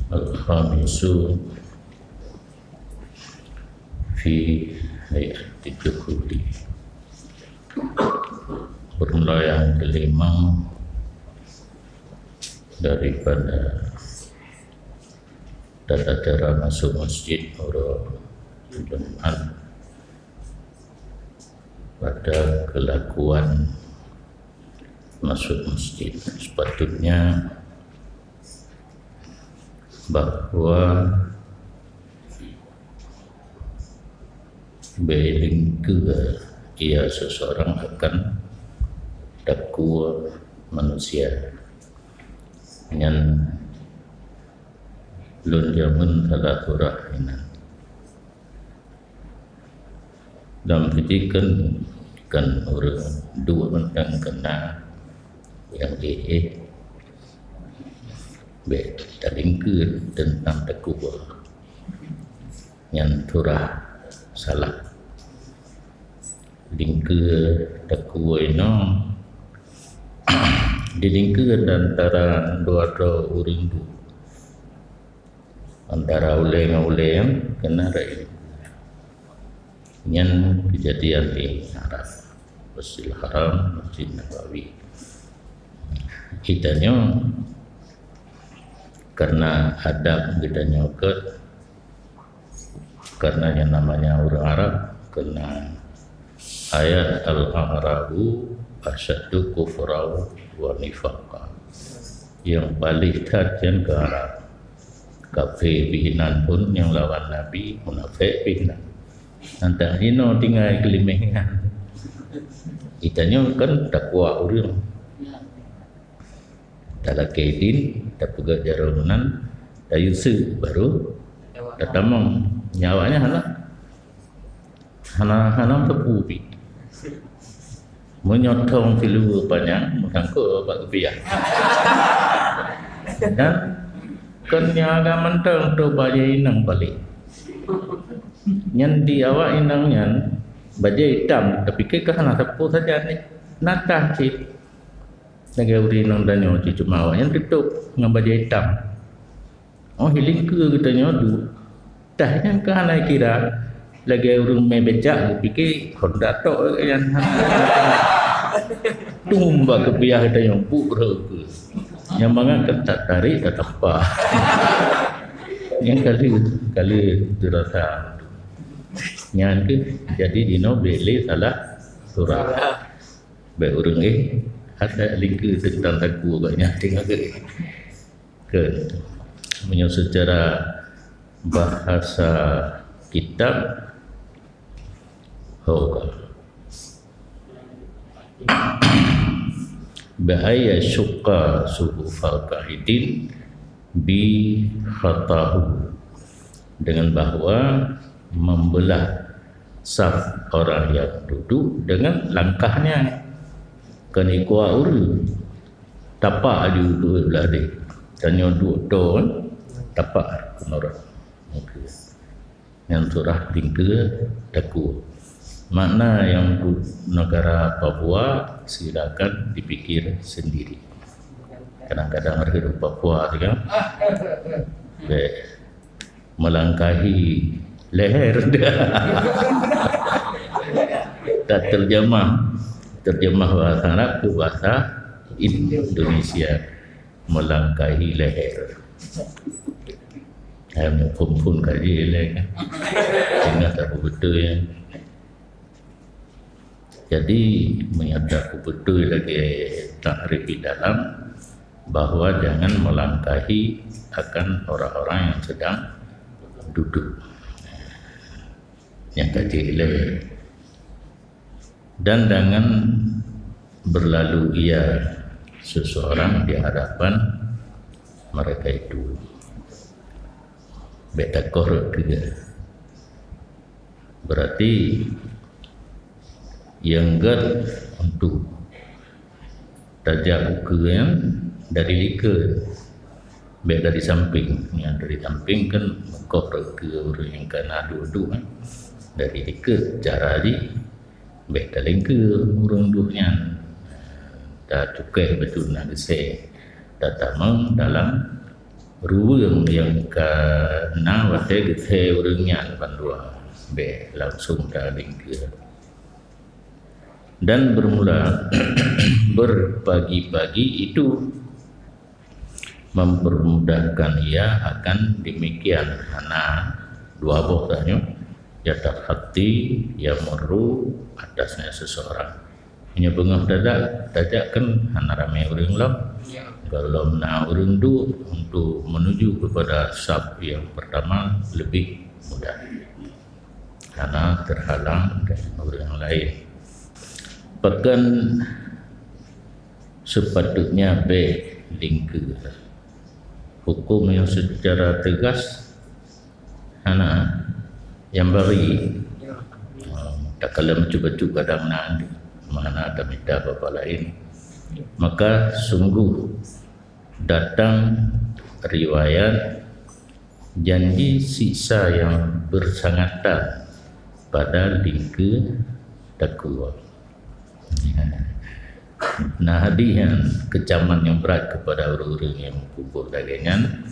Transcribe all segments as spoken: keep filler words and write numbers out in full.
Al-khamisu fi hay'ati dukhuli. Formula yang kelima daripada tata cara masuk masjid uroe Jumat pada kelakuan masuk masjid. Sepatutnya bahwa beulingkeu ia seseorang akan takue manusia. Nyan lôn jameun salah surah inan. Dalam fiti kan, kan ureuëng duek mantong kena nyang éh-éh. Bék talingkeu teuntang takue. Nyan surah salah. Lingkeu takue inoe dilingkeu antara dua droe ureuëng duek. Antara ulée ngon ulée nyang kena rayeuk. Nyan kejadian di Arab, Masjidil Haram, Masjid Nabawi. Geutanyoe karena adab geutanyoe ke, karena yang namanya ureuëng Arab, karena ayat al-A'rabu asyaddu kufran wa nifaqa. Yang paling that nyan ke Arab. Kafé pih inan phon nyang lawan Nabi, munafék pih inan. Nyan tan inoe tinggai keuliméh nyan. Geutanyoe kan takue ureuëng. Talakée idin, tapeugah jaroe meunan, tayue seuk, baru tatamong. Nyan awaknyan hana, hana, hana teupeue pih. Meunyoe thong siluweue panyang, meusangkot bak geupiah. Dan kon nyan agam mantong tu bajée inong paléh. Nyan di awak inong nyan bajée itam, tapi keu hana sapeue sajan nyan. Natah cit. Lagée ureuëng inong tanyoe cit, cuma awaknyan tutôp ngon bajée itam. Oh, lingkeu geutanyoe duek. Tah nyan ka hana kira. Lagée ureuëng mé becak geupike Honda tok nyan. Tum bak geupiah geutanyoe buk reuke. Nyang mangat ka tatarék tatampa. Nyang kali, kali terasa. Nyan keuh jadi dinoe bék lé salah surah. Bék ureuëng éh, hana lingkeu teuntang takue gobnyan teuh. Ke, meunyoe secara bahasa kitab, ho ka. Bi an yasyukka sufufa qa'idin bi khatahu. Dengan bahwa membelah saf orang yang duduk dengan langkahnya. Kon ikua ureuëng. Tapak aju duek blah deh. Tanyoe duek ton, tapak keunoe. Okey. Nyan surah lingkeu takue. Makna nyang untuk negara Papua, silakan dipikir sendiri. Kadang-kadang ureuëng Papua tu kan, bék melangkahi leher. Tak terjemah, terjemah bahasa Arab ke bahasa Indonesia, melangkahi leher. Hai, muphom-phom kaji ilée kan. Ingat aku betul ya. Jadi, meunyoe tapeubeutoe lagée takrif di dalam, bahwa jangan melangkahi akan orang-orang yang sedang duduk. Nyang ka jeuet lé. Dan jangan berlalu ia seseorang di hadapan mereka itu. Bék takoh rot keu dia. Berarti nyang gét untuk tajak ukeue nyan dari likot, bék dari samping. Nyang dari samping kan meukoh rot keu ureuëng nyang ka na duek-duek, kan. Dari likot cara jih, bék talingkeu ureuëng duek nyan. Tacukéh bacut na geusé, tatamong dalam ruweueng nyang ka na watée geuthée ureuëng nyan bandua, bék langsung talingkeue. Dan bermula berpagi-pagi itu mempermudahkan ia akan demikian, hana dua boh tanyoe jatah hati yang meru atasnya seseorang. Hanya beungoh tajak, tajak kan hana ramé ureuëng lom. Ya. Kalau na ureuëng duek untuk menuju kepada saf yang pertama lebih mudah. Karena terhalang dari ureuëng lain. Pakon sepatutnya bék lingkeue. Hukum yang secara tegas hana, yang bari. Takala bacut-bacut kadang na, mana tamita bapa lain. Maka sungguh datang riwayat janji siksa yang bersangatan pada lingkeue takwa. Nah, hadih nyan kecaman yang berat kepada ureuëng-ureuëng yang berbuat lagée nyan,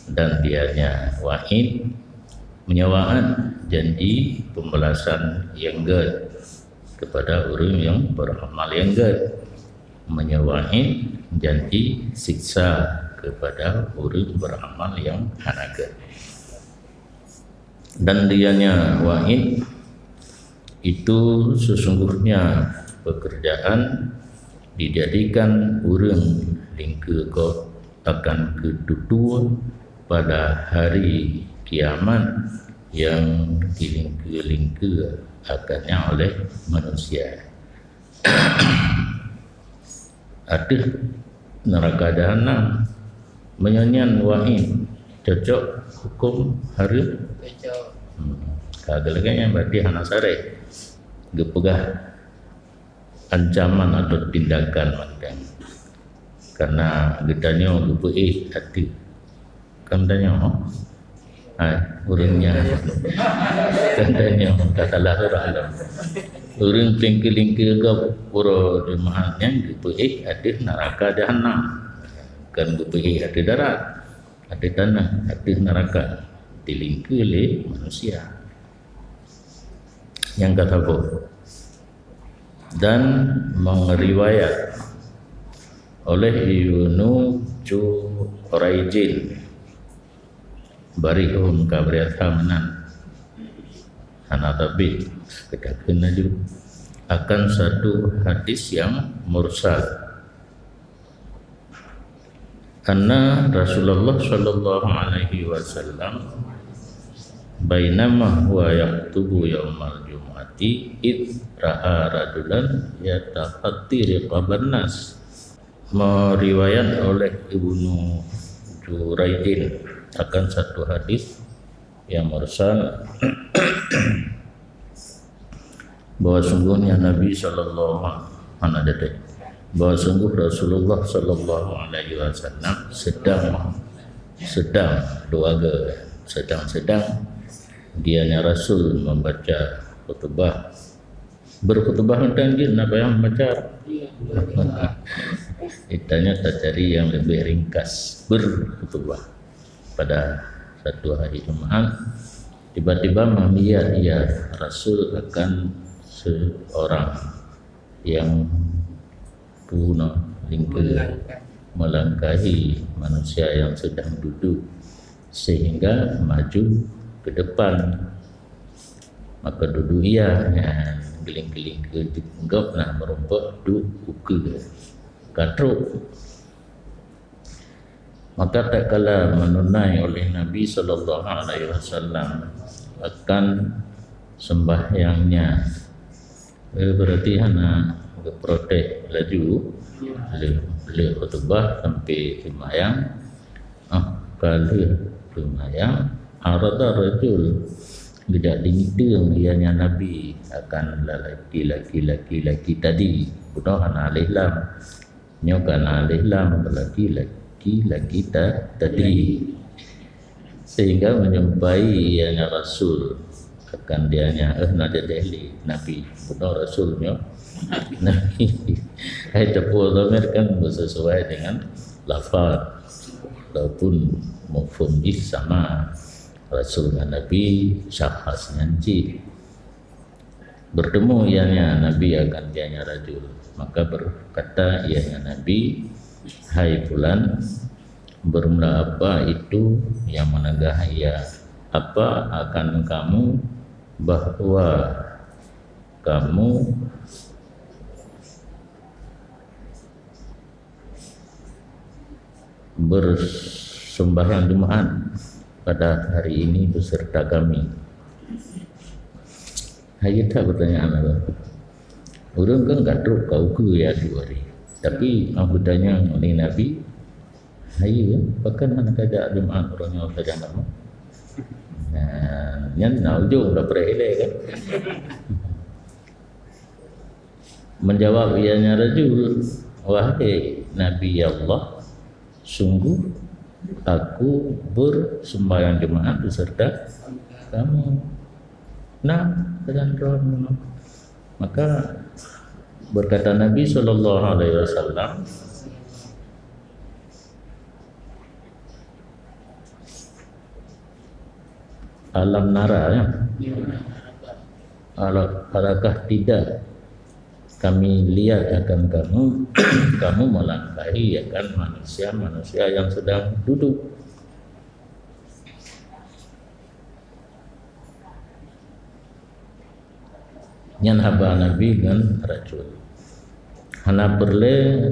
dan dianya waid, meunyoe waid janji pembalasan yang gét kepada ureuëng yang beramal yang gét. Meunyoe waid janji siksa kepada ureuëng beramal yang hana gét. Dan dianya waid itu sesungguhnya pekerjaan dijadikan ureuëng lingkeue gob akan keututoe pada hari kiamat yang dilingkeue-lingkeue akannya oleh manusia. Ateueh neraka jahanam. Meunyoe nyan waid, cocok hukum hareuem? Cocok. Hmm. Ka lagée nyan berarti hana sareh geupeugah ancaman atau tindakan mantong. Karena geutanyoe geupeuéh ateueh. Kan tanyoe, hai, ureuëng nyan. Kan tanyoe, ka salah ureuëng lom. Ureuëng lingkeue-lingkeue gob uroe Jumaat nyan geupeuéh ateueh neraka jahanam. Kan geupeuéh ateueh darat, ateueh tanoh, ateueh neraka, dilingkeue lé manusia. Nyang ka saboh. Dan meuriwayat oleh Ibnu Juraijin, barihun ka beriasa meunan, hana tabit, kita kena laju, akan satu hadis yang mursal. Anna Rasulullah sallallahu alaihi wasallam bainama huwa yaktubu yaumal jumu'ati id ra'a rajulan yatakhatti riqaban nas. Meriwayat oleh Ibnu Juraijin akan satu hadis yang mursal, bahwa sungguhnya Nabi sallallahu alaihi wasallam, bahwa sungguh Rasulullah sallallahu alaihi wasallam sedang, sedang, dua ga, sedang-sedang dianya Rasul membaca khutbah. Berkhutbah mantong jeuet, na payah membaca. Itanya tacari yang lebih ringkas, berkhutbah. Pada satu hari Jumaat, tiba-tiba melihat ia Rasul akan seorang yang punah lingkar, melangkahi manusia yang sedang duduk, sehingga maju ke depan. Maka dudu ia, nyan, geulingkeu-lingkeu gob na meurumpok duek ukeue ka trok. Maka tatkala meununai oleh Nabi sallallahu alaihi wasallam akan sembahyangnya, eh, berarti hana geuprotes laju, lheueh, lheueh khutbah sampai sembahyang. Ah, ka lheueh sembahyang, arada rajul, geujak dimiteung ianya Nabi akan lalaki, laki-laki, laki tadi. Bunoe hana alif lam. Nyoe ka na alif lam, laki-laki, laki ta-, tadi. Sehingga menyampai ianya Rasul akan dianya, eh, na jadi ahli Nabi. Bunoe Rasul nyoe Nabi. Hai teupeue dhamir kan bersesuai dengan lafaz. Walaupun mafhum jih sama, rasul ngon nabi syakhs nyan cit. Bertemu ianya nabi akan ianya rajul, maka berkata ianya nabi, "Hai fulan, bermula apa itu yang menegah ia? Apa akan kamu bahwa kamu bersembahyang Jumaat pada hari ini beserta kami?" Hai, kita pertanyaan apa? Ureuëng kan ka trok ka ukeue ya dua hari. Tapi mau bertanya oleh Nabi, "Hai, ya, bahkan hana kajak Jumaat orang yang saja nama." Nah, nyan na ujung dah berai kan? Menjawab ianya rajul, "Wahai Nabi Allah, sungguh aku bersembahyang Jumaat beserta kamu." Nah, dengan roh. Maka berkata Nabi sallallahu alaihi wasallam, "Alam nara, ya? Ala-, adakah tidak kami lihat akan kamu, kamu melangkahi akan manusia-manusia yang sedang duduk?" Nyan haba Nabi ngon rajul. Hana peureulée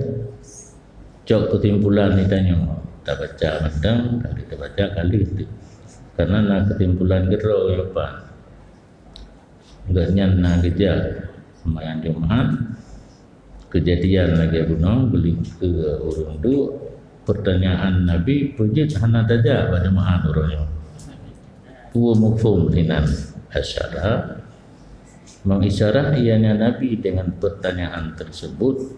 cok keusimpulan di tanyoe. Tabaca mantong, ka tabaca ka lheueh teuk. Karena na keusimpulan keudroe nyang pat. Gobnyan na geujak seumayang Jumaat, keujadian lagée bunoe, geulingkeue ureuëng duek, pertanyaan Nabi, "Peue jeuet hana tajak bak Jumaat uroe nyoe?" Peue mafhum hinan asyara? Mengisyarah ianya Nabi dengan pertanyaan tersebut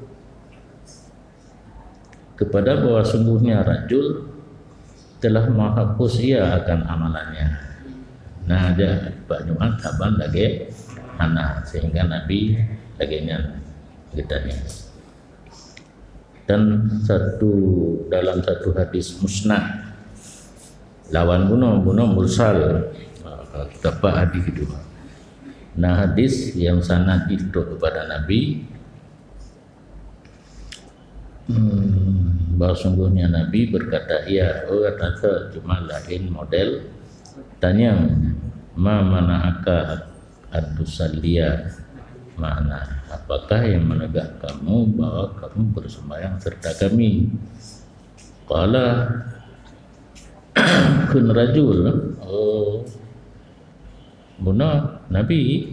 kepada bahwa sungguhnya rajul telah menghapus ia akan amalannya. Nah, jak bak Jumaat saban lagée hana, sehingga Nabi lagée nyan geutanya. Dan satu, dalam satu hadis musnad, lawan bunoe, bunoe mursal, dapat hadis kedua. Nah, hadis yang sanad jih trok kepada Nabi, hmm, bahwa sungguhnya Nabi berkata, "Iya, oh, kata cuma lain model tanyong, ma mana'aka an tusalliya?" Makna, "Apakah yang menegah kamu bahwa kamu bersembahyang serta kami?" Qala, kheun rajul, oh, bunoe Nabi,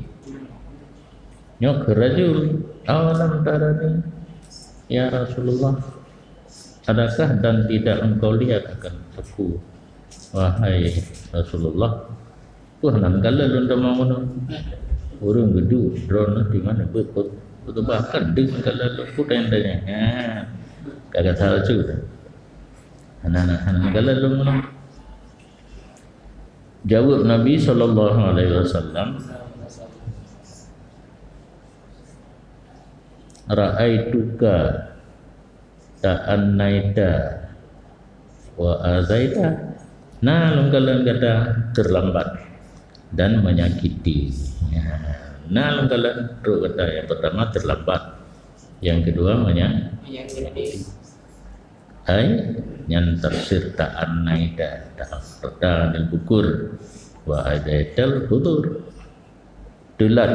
nyoe kheun rajul, "Awalam tarani, ya Rasulullah, adakah dan tidak engkau lihat akan aku, wahai Rasulullah?" Wah, nan galak lôn tamong bunoe. Ureuëng geuduek droeneuh di mana beuet khutbah kan deungon galak lôn peue tanya-tanya. Ha. Ka gata cu. Hana, hana galak lôn bunoe. Jaweueb Nabi sallallahu alaihi wasallam, "Ra'aituka ta'annaita wa azaita." Na lôn kalon gata terlambat dan menyakiti. Ya. Na lôn kalon trok gata, yang pertama terlambat, yang kedua menya-, menyakiti. Ai, nyan tafsir ta'annaita, ta'akharta 'anil bukur, wa azaital hudur. Teulat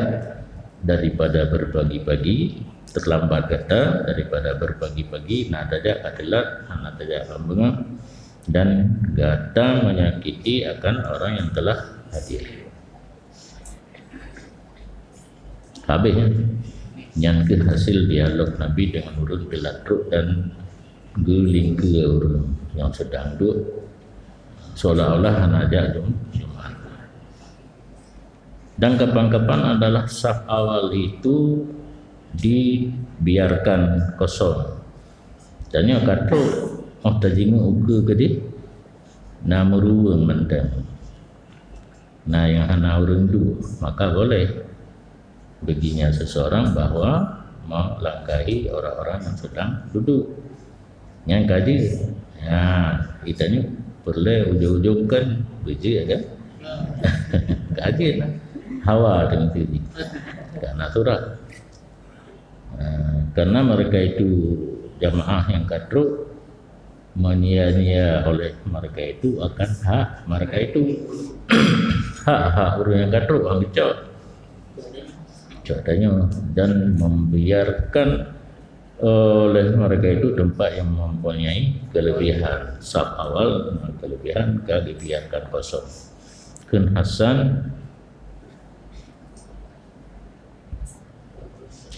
daripada berbagi-bagi, terlambat gata daripada berbagi-bagi, na tajak ka teulat, hana tajak ka beungoh, dan gata menyakiti akan orang yang telah hadir. Habis, ya? Nyan keuh hasil dialog Nabi dengan ureuëng teulat trok dan geulingkeue ureuëng nyang sedang duek, seolah-olah hana jak Jum-, Jumat. Dan kapan-kapan adalah saf awal itu dibiarkan kosong. Dan nyoe ka trok, oh, tajingeuk ukeue keudeh, na meuruweueng mantong. Na nyang hana ureuëng duek, maka boleh baginya seseorang bahwa melangkahi orang-orang yang sedang duduk. Nyan ka jeuet. Ha, geutanyoe peureulée ujong-ujong kan beujeuet kan? Ka jeuet lah. Hawa teungoh teubi. Ka na surat. Ha, karena mereka itu jamaah yang ka trok, menyia-nyiakan oleh mereka itu akan hak mereka itu. Hak-hak ureuëng nyang ka trok han geucok. Cok tanyoe dan membiarkan oleh mereka itu tempat yang mempunyai kelebihan. Saf awal dengan kelebihan ka dibiarkan kosong. Kheun Hasan,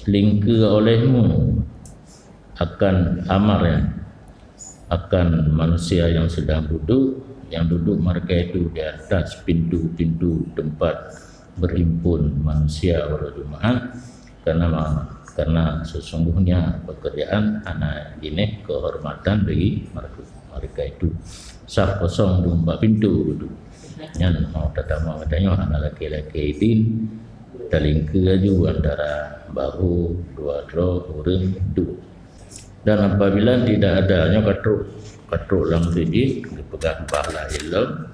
lingkeu olehmu akan amar, ya, akan manusia yang sedang duduk, yang duduk mereka itu di atas pintu-pintu tempat berhimpun manusia uroe Jumaat, karena, karena sesungguhnya pekerjaan hana jinéh kehormatan bagi mereka, mereka itu. Saf kosong dum bak pintu tu. Nyan mau tatamong tanyoe hana lakée-lakée idin, talingkeu laju antara bahu dua droe ureuëng duek. Dan apabila tidak ada, nyoe ka trok, ka trok lam masjid, geupeugah bah lahé lom,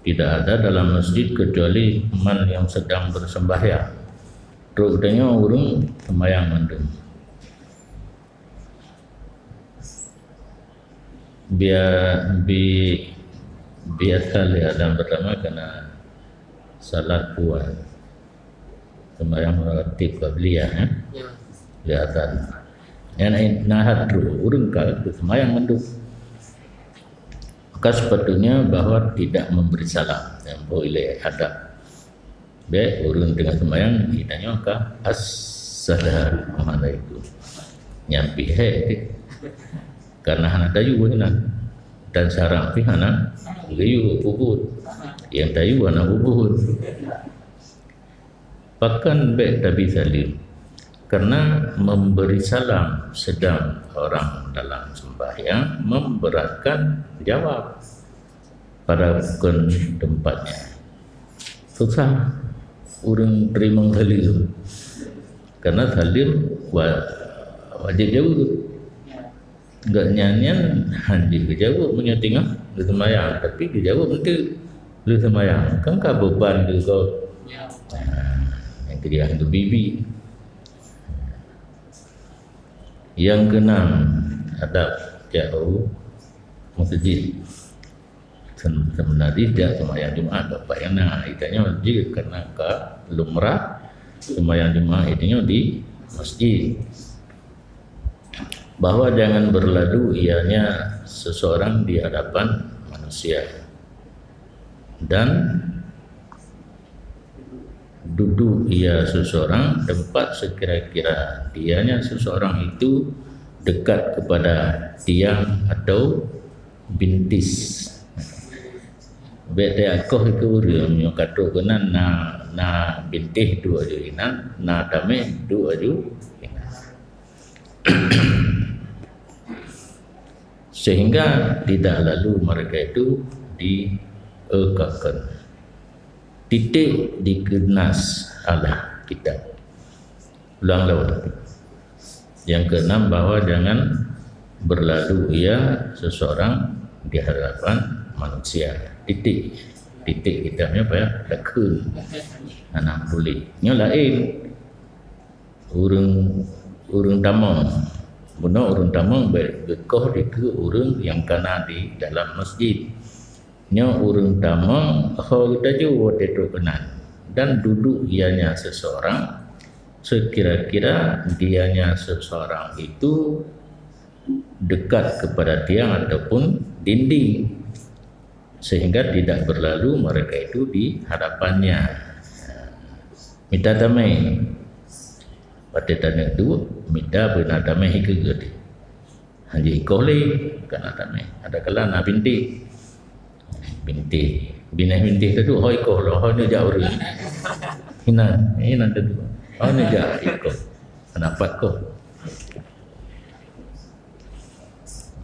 tidak ada dalam masjid kecuali man yang sedang bersembahyang. Trok tanyoe ureuëng sembahyang mandum. Bia-, bi-, biasa lé azan pertama kena salat puan. Sembahyang rawatib qabliyah, eh? Ya. Lé azan. Yang nahan tu, ureuëng ka sembahyang mandum. Maka sepatutnya bahwa tidak memberi salam. Yang boleh ada. Bèk ureuëng teungoh seumayang, geutanyoe ka, "Assalamualaikum." Nyan pih hék teuh. Karena hana tayue inan. Dan syarak pih hana geuyue peubuet. Nyang tayue hana peubuet. Pakon bèk tabi saleuem? Karena memberi salam sedang orang dalam sembahyang memberatkan jawab. Pada rukun tempatnya. Susah ureuëng teurimong saleuem. Karena saleuem wa-, wajéb jaweueb. Gobnyan nyan hana jeuet geujaweueb meunyoe teungoh geuseumayang, tapi geujaweueb enteuk lheueh seumayang. Kan ka beuban keu gob. Nah, nyang keujah keu bibi. Nyang keunam, adab jak u meuseujid. Sen-, seubeuna jih jak seumayang Jumat, bapak nyang na, geutanyoe jeuet karena ka lumrah seumayang Jumat geutanyoe di masjid. Bahwa jangan berlalu ianya seseorang di hadapan manusia. Dan duduk ia seseorang tempat sekira-kira dianya seseorang itu dekat kepada tiang atau bintis. Bèk teuakoh keu ureuëng nyoe ka trok keunan na, na bintis duek aju inan, na tamèh duek aju inan. Sehingga tidak lalu mereka itu diekakkan. Titik dikeunas Allah kita. Ulang lom. Yang keenam, bahwa jangan berlalu ia seseorang di hadapan manusia. Titik. Titik kita punya apa ya? Takun. Anak boleh. Nyoe lain. Ureuëng, ureuëng tamong. Bunoe ureuëng tamong bèk geukoh dikeue ureuëng nyang kana di dalam masjid. Nyoe ureuëng tamong ho geutaju watèe trok keunan, dan duduk ianya seseorang, sekira-kira dianya seseorang itu dekat kepada tiang ataupun dinding, sehingga tidak berlalu mereka itu di hadapannya. Mita tamèh. Watèe taneuk duek, mita beuna tamèh ikeue geuh. Hana ikoh lé, kana tamèh. Ada kala na bintéh. Bintéh. Binèh bintéh teuduek, ho ikoh lom, ho neujak ureuëng. Inan, inan teuduek. Ho neujak ikoh. Hana pat koh.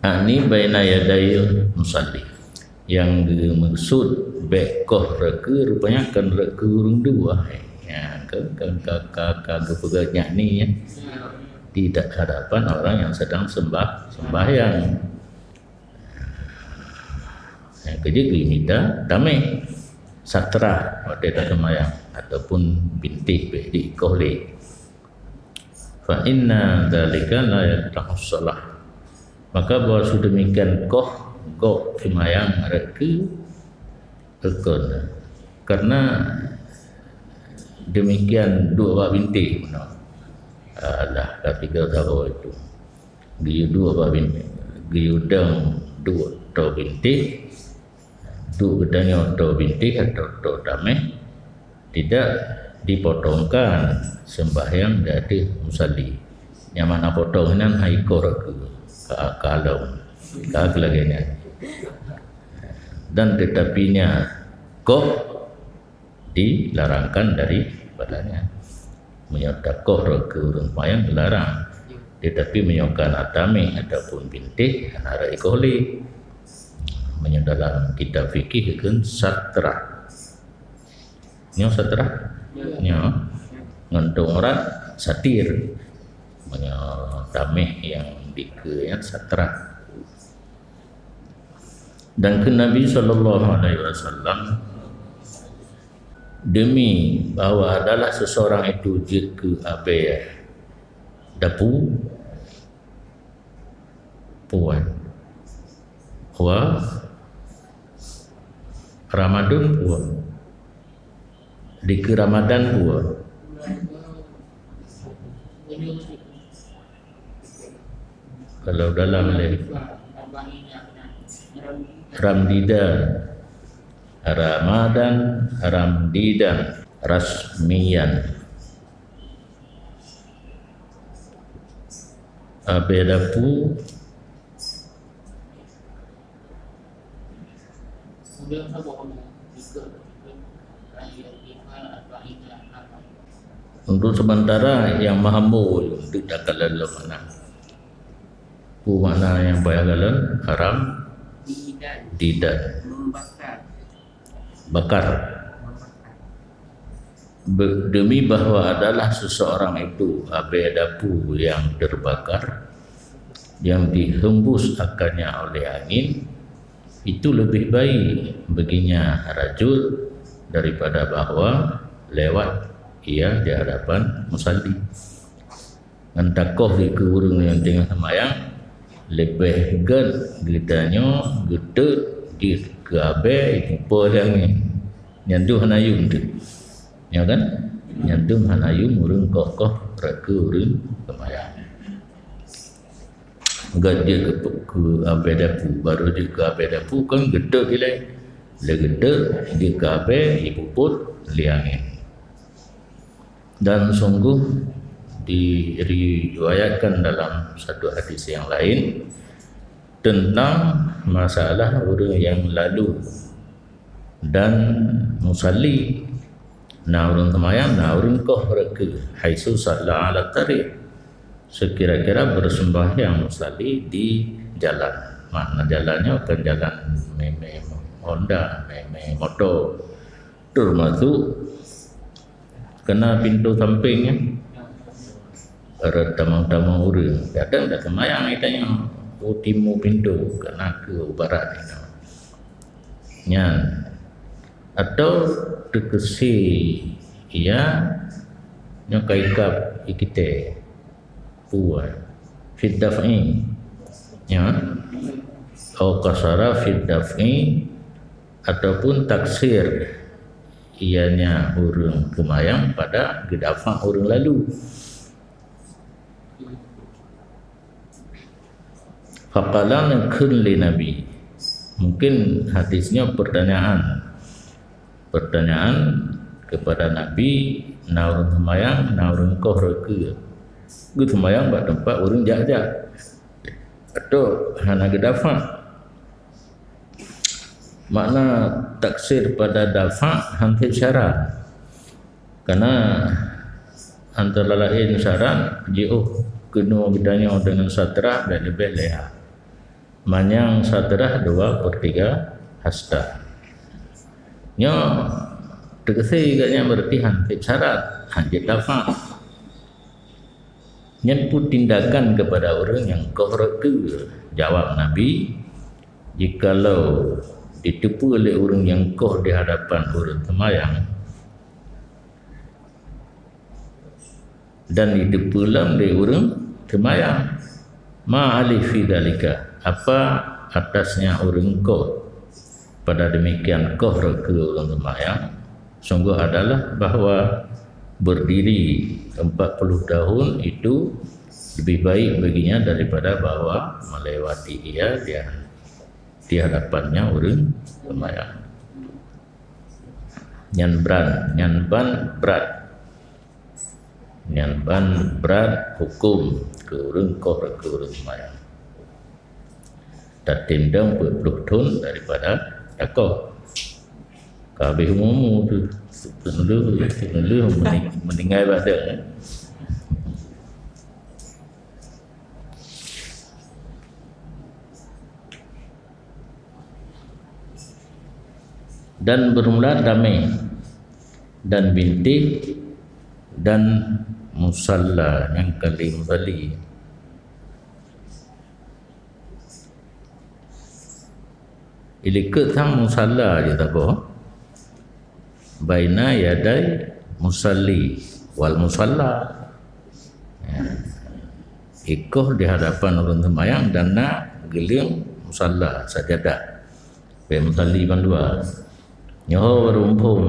A'ni baina yadayil musalli. Nyang geumaksud bèk koh rakeue rupanya kon rakeue ureuëng dua. Ya, ka, ka, ka, ka, ka geupeugah nyan ni, ya. Di hadapan orang yang sedang sembah, sembahyang. Nyang keujeuet geumita tameh satrah watée taseumayang ataupun bintéh bék diikoh lé. Fa inna dzalika la yaqta'us shalah. Maka bahwa sedemikian koh gob seumayang rot keu eukon. Karena demikian duek bak bintéh meunoe. Alah, ka tiga saboh itu. Geuyue duek bak bintéh, geuyue dong duek toe bintéh, duek geutanyoe toe bintéh atau toe tameh, tidak dipotongkan sembahyang di ateueh musalli. Nyang mana potong nyan hai koh rot keu ka, ka lom, ka lagée nyan. Dan tetapinya koh dilarangkan daripadanya. Meunyoe takoh rot keu ureuëng seumayang dilarang. Tetapi meunyoe ka na tameh ataupun bintéh, hana rot ikoh lé. Meunyoe dalam kitab fikih geukheun satrah. Nyoe satrah? Nyoe. Ngon tueng urat satir. Meunyoe tameh nyang dikeue nyan satrah. Dan kheun Nabi sallallahu alaihi wasallam, demi bahwa adalah seseorang itu jeuet keu abée dapu, puan. Wa Ramadun puan. Dikeue Ramadan puan. Kalau dalam lé Ramdidan, Ramadan, Ramdidan, rasmian. Abée dapu, untuk sementara nyang mahmo untuk takalon lom na. Peue makna nyang payah kalon? Haram didan. Bakar. Be-, demi bahwa adalah seseorang itu abée dapu yang terbakar, yang dihembus akannya oleh angin, itu lebih baik baginya rajul daripada bahwa lewat ia di hadapan musalli. Ngon takoh dikeue ureuëng nyang teungoh seumayang, leubeh gét geutanyoe geutot jeuet keu abée jipeupo lé angén. Nyan dum hana yum teuh. Ya kan? Nyan dum hana yum ureuëng koh-koh rot keu ureuëng seumayang. Gét jeuet keu, keu abée dapu, barô jeuet keu abée dapu kan geutot ilée. Lé geutot jeuet keu abée jipupot lé angén. Dan sungguh diriwayatkan dalam satu hadis yang lain tentang masalah ureuëng yang lalu dan musalli, na ureuëng seumayang, na ureuëng koh rot keu, haitsu shalla 'ala tariq, sekira-kira bersembahyang musalli di jalan. Makna jalan nyoe bukan jalan mé-mé Honda, mé-mé moto. Termasuk kena pintu samping, ya. Ada tamong-tamong ureuëng. Kadang dak seumayang, ita nyoe, "Oh, timu pintu, kena keu barat nyoe." Nyan. Atau teukeusi, ya, nyoe ka ikab ikité. Puan. Fid daf'i. Ya. Au qasara fid daf'i, ataupun taksir, ianya ureuëng seumayang pada geudafa ureuëng lalu. Faqala, neukheun lé Nabi. Mungkin hadis nyoe pertanyaan. Pertanyaan kepada Nabi, na ureuëng seumayang, na ureuëng koh rot keu. Geuseumayang bak teumpat ureuëng jak-jak. Atau hana geudafa. Makna taksir pada dafa hampir syarat. Karena antara lain syarat jiôh keunoe geutanyoe deungon satrah dan leubeh lé ha. Manyang satrah dua per tiga hasta. Nyoe teukeusi geutanyoe berarti hampir syarat, hampir dafa. Nyan pun tindakan kepada ureuëng nyang koh rot keu. Jawab Nabi, "Jikalau diteupeu lé ureuëng nyang koh di hadapan ureuëng seumayang, dan diteupeu lom lé ureuëng seumayang. Ma alih fi dalika, apa atasnya ureuëng koh pada demikian koh rot keu ureuëng seumayang, sungguh adalah bahwa berdiri empat puluh tahun itu lebih baik baginya daripada bahwa melewati ia di, di hadapannya ureuëng seumayang. Nyan brat, nyan ban brat. Nyan ban brat huköm keu ureuëng koh rot keu ureuëng seumayang. Tatindong peuet ploh thon daripada takoh. Ka habéh umu-umu tu. Teungeuleuh, teungeuleuh meuning-, meuninggai badan, eh. Dan bermula damé dan bintéh dan musalla nyang ka lheueh musalli. Ilikot tham musalla jih taboh. Baina yadai musalli wal musalla. Ya. Ikoh di hadapan ureuëng seumayang dan na geulieng musalla, sajadah. Bèk musalli bandua. Nyoe baru muphom,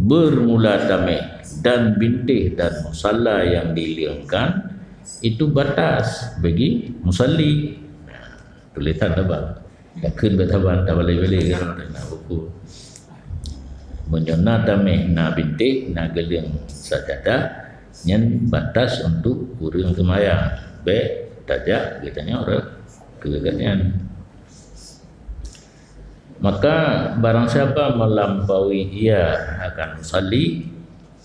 bermula damé dan bintéh dan musalla yang diliengkan itu batas bagi musalli. Nah, tulisan saban. Takheun bèk saban, tabalek-balek kan, na buku. Meunyoe na damé, na bintéh, na geulieng sajadah, nyan batas untuk ureuëng seumayang. Bèk tajak geutanyoe rot keu gobnyan. Maka barang siapa melampaui ia akan musalli,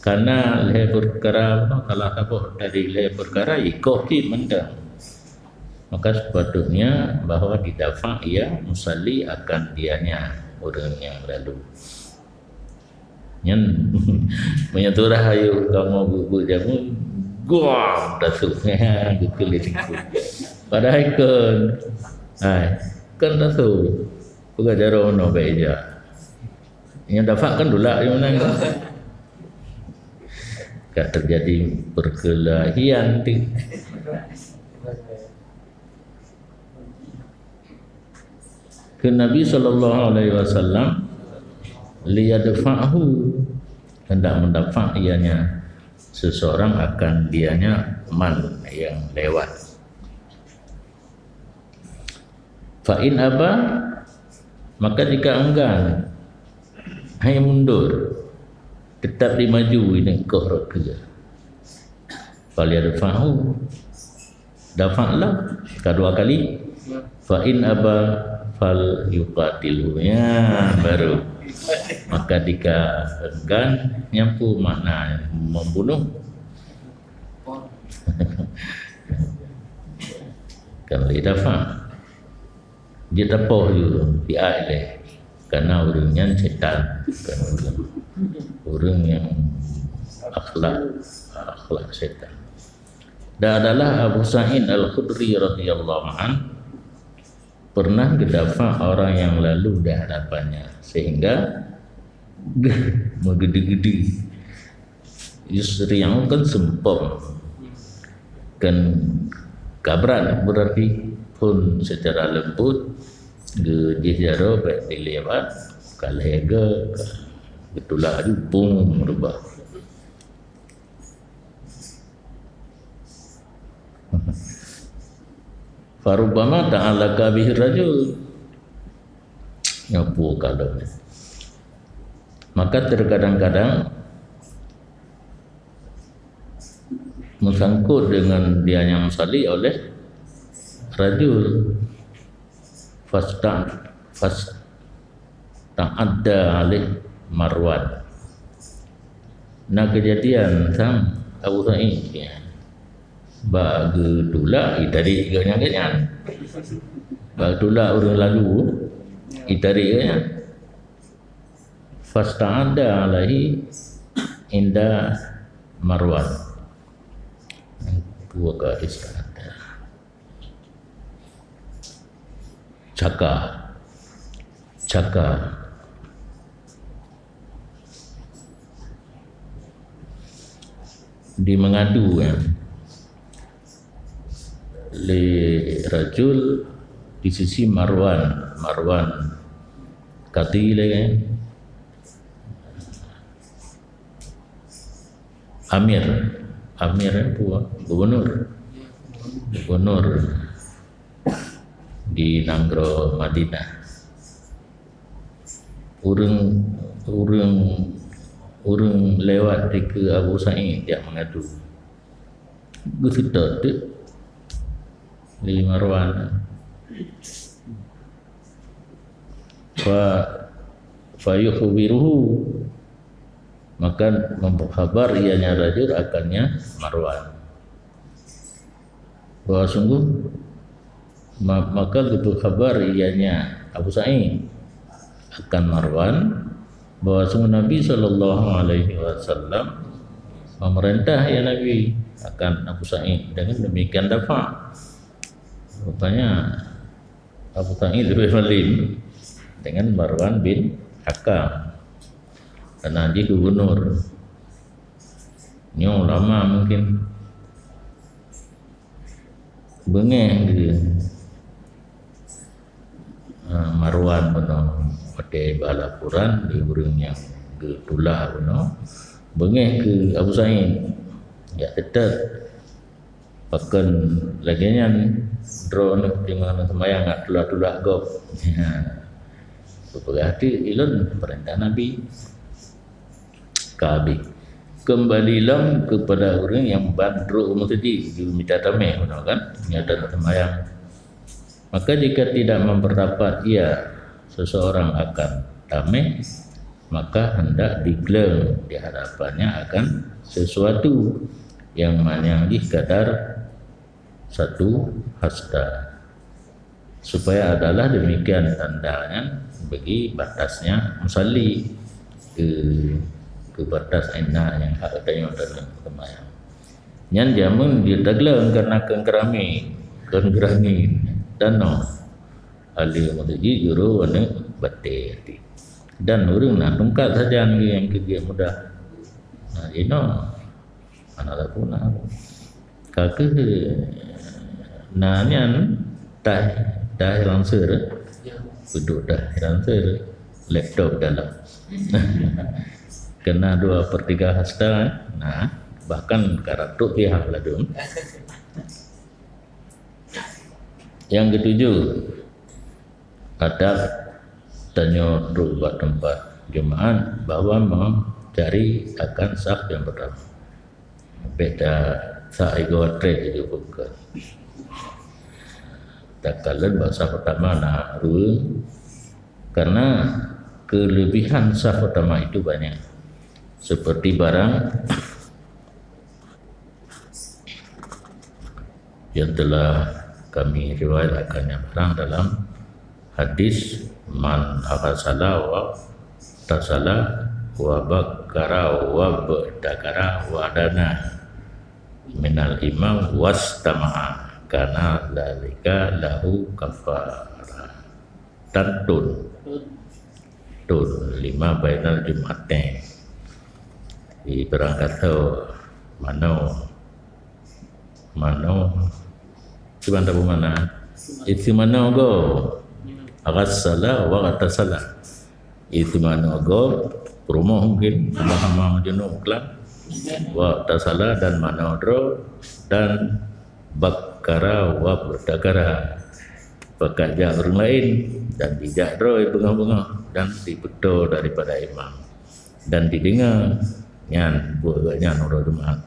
karena lhèe peukara, salah saboh dari lhèe peukara, ikoh cit mantong. Maka sepatutnya bahwa didafa ia musalli akan dianya, ureuëng nyang lalu. Nyan, meunyoe turah ayeuh kamoe geuh-geuh jameun, guam, tasuk. Geukeuh lé teungku. Padahai kon. Hai, kon tasuk. Peugah jaroe meunoe bèk ija. Nyang dafa kan dulak nyang meunan. Ka terjadi perkelahian tu. Keu Nabi sallallahu alaihi wasallam, liyadfa'hu, hendak mendafa ianya seseorang akan dianya man yang lewat. Fa in aba, maka jika enggan, hai mundur, tetap dimaju ini koh rot keu. Falyadfa'hu, dafa'lah, ka dua kali. Fa in aba, fal yuqatilhu. Ya, baru. Maka jika enggan, nyang peue makna membunuh? Kan lé dafa. Jeuet tapoh ju, di ai lé. Karena ureuëng nyan setan. Bukan ureuëng. Ureuëng nyang akhlak, akhlak setan. Dan adalah Abu Sa'id Al-Khudri radhiyallahu anh pernah geudafa orang yang lalu di hadapannya, sehingga geuh meugeudeue-geudeue. Yusri'u kan seumpom. Kan kabrat berarti pun secara lembut, geujih jaroe bèk dilewat, ka lhèe geu, geutulak aju, bum, reubah. Farubbama ta'allaka bihi rajul. Nyoe peue ka lom. Maka terkadang-kadang meusangkot dengan dia nyang musalli oleh rajul. Fasta-, fas-, ta'adda alaih Marwan. Na keujadian sang Abu Sa'id, ya. Bak geutulak, itarék geuh nyan, geuh nyan. Bak geutulak ureuëng lalu, itarék geuh nyan. Fasta'adda alaihi inda Marwan. Dua kali ista'adda. Caka. C Saka. Di Mengadu, ya. Lé rajul di sisi Marwan, Marwan Kadhi lé, ya. Amir, Amir, ya, bu-, gubernur. Gubernur di nanggroe Madinah. Ureuëng, ureuëng, ureuëng lewat dikeue Abu Sa'id jak Mengadu. Geuseutôt teuk lé Marwan. Fa, fayukhbiruhu, maka memberi khabar ianya rajul akannya Marwan. Bahwa sungguh, ma-, maka geupeu khabar ianya Abu Sa'id akan Marwan, bahwa sungguh Nabi sallallahu alaihi wasallam memerintah, ya Nabi, akan Abu Sa'id. Dengan demikian dafa. Rupanya Abu Sa'id lebih malim dengan Marwan bin Hakam. Karena dia gubernur. Nyoe ulama mungkin beungéh geu, ah, Marwan bunoe watée ba laporan di ureuëng nyang geutula bunoe. Beungéh keu Abu Sa'id. Ya, teutap. Pakon lagée nyan droeneuh teungoh seumayang ngat tula-tula gob. Ya. Beugah teuk ilôn peurintah Nabi. Ka habéh. Keumbali lom keupada ureuëng nyang ban trok u meuseujid, geumita tameh bunoe kan, nyang teungoh seumayang. Maka jika tidak memperdapat ia seseorang akan tameh, maka hendak digleng di hadapannya akan sesuatu yang manyang jih kadar satu hasta. Supaya adalah demikian tandanya bagi batasnya musalli ke, ke batas ina yang hak tayong dalam sembahyang. Nyan jameun dia taglang karena kengkerami, kengkerami tanoh. Ahli meutuji juru aneuk batée hati. Dan ureuëng na tungkat sajan yang kegiat mudah. Nah, inoe. Hana laguna. Ka keuh na nyan tah, tah ranseur. Peuduek tah ranseur. Laptop dalam. Kena dua per tiga hasta, nah, bahkan ka ratok pihak ladum. Yang ketujuh, adab tanyoe trok bak teumpat Jumaat bahwa mencari akan saf yang pertama. Beda sa igoe trek itu bukan. Takalon bak saf pertama na dua, karena kelebihan saf pertama itu banyak. Seperti barang yang telah kami riwayatkan yang barang dalam hadis, "Man aghasala wa tasala wa bakkara wa btakara wa dana minal imam wastama'a, kana dzalika lahu kafarah." Tantun. Tun lima bainal Jum'atain. Di barang kata mano, mano, cuman tak mana? Itu mano go. Aghasala wa aghtasala. Itu mano go. Rumoh mungkin sama-sama jenuh kelam. Wa aghtasala dan mano dro dan bakkara wa btakara. Pakat jak ureuëng laén dan dijak droe beungoh-beungoh dan dibeutôi daripada imam dan dideungoe nyan buet geuh nyan uroe Jumaat.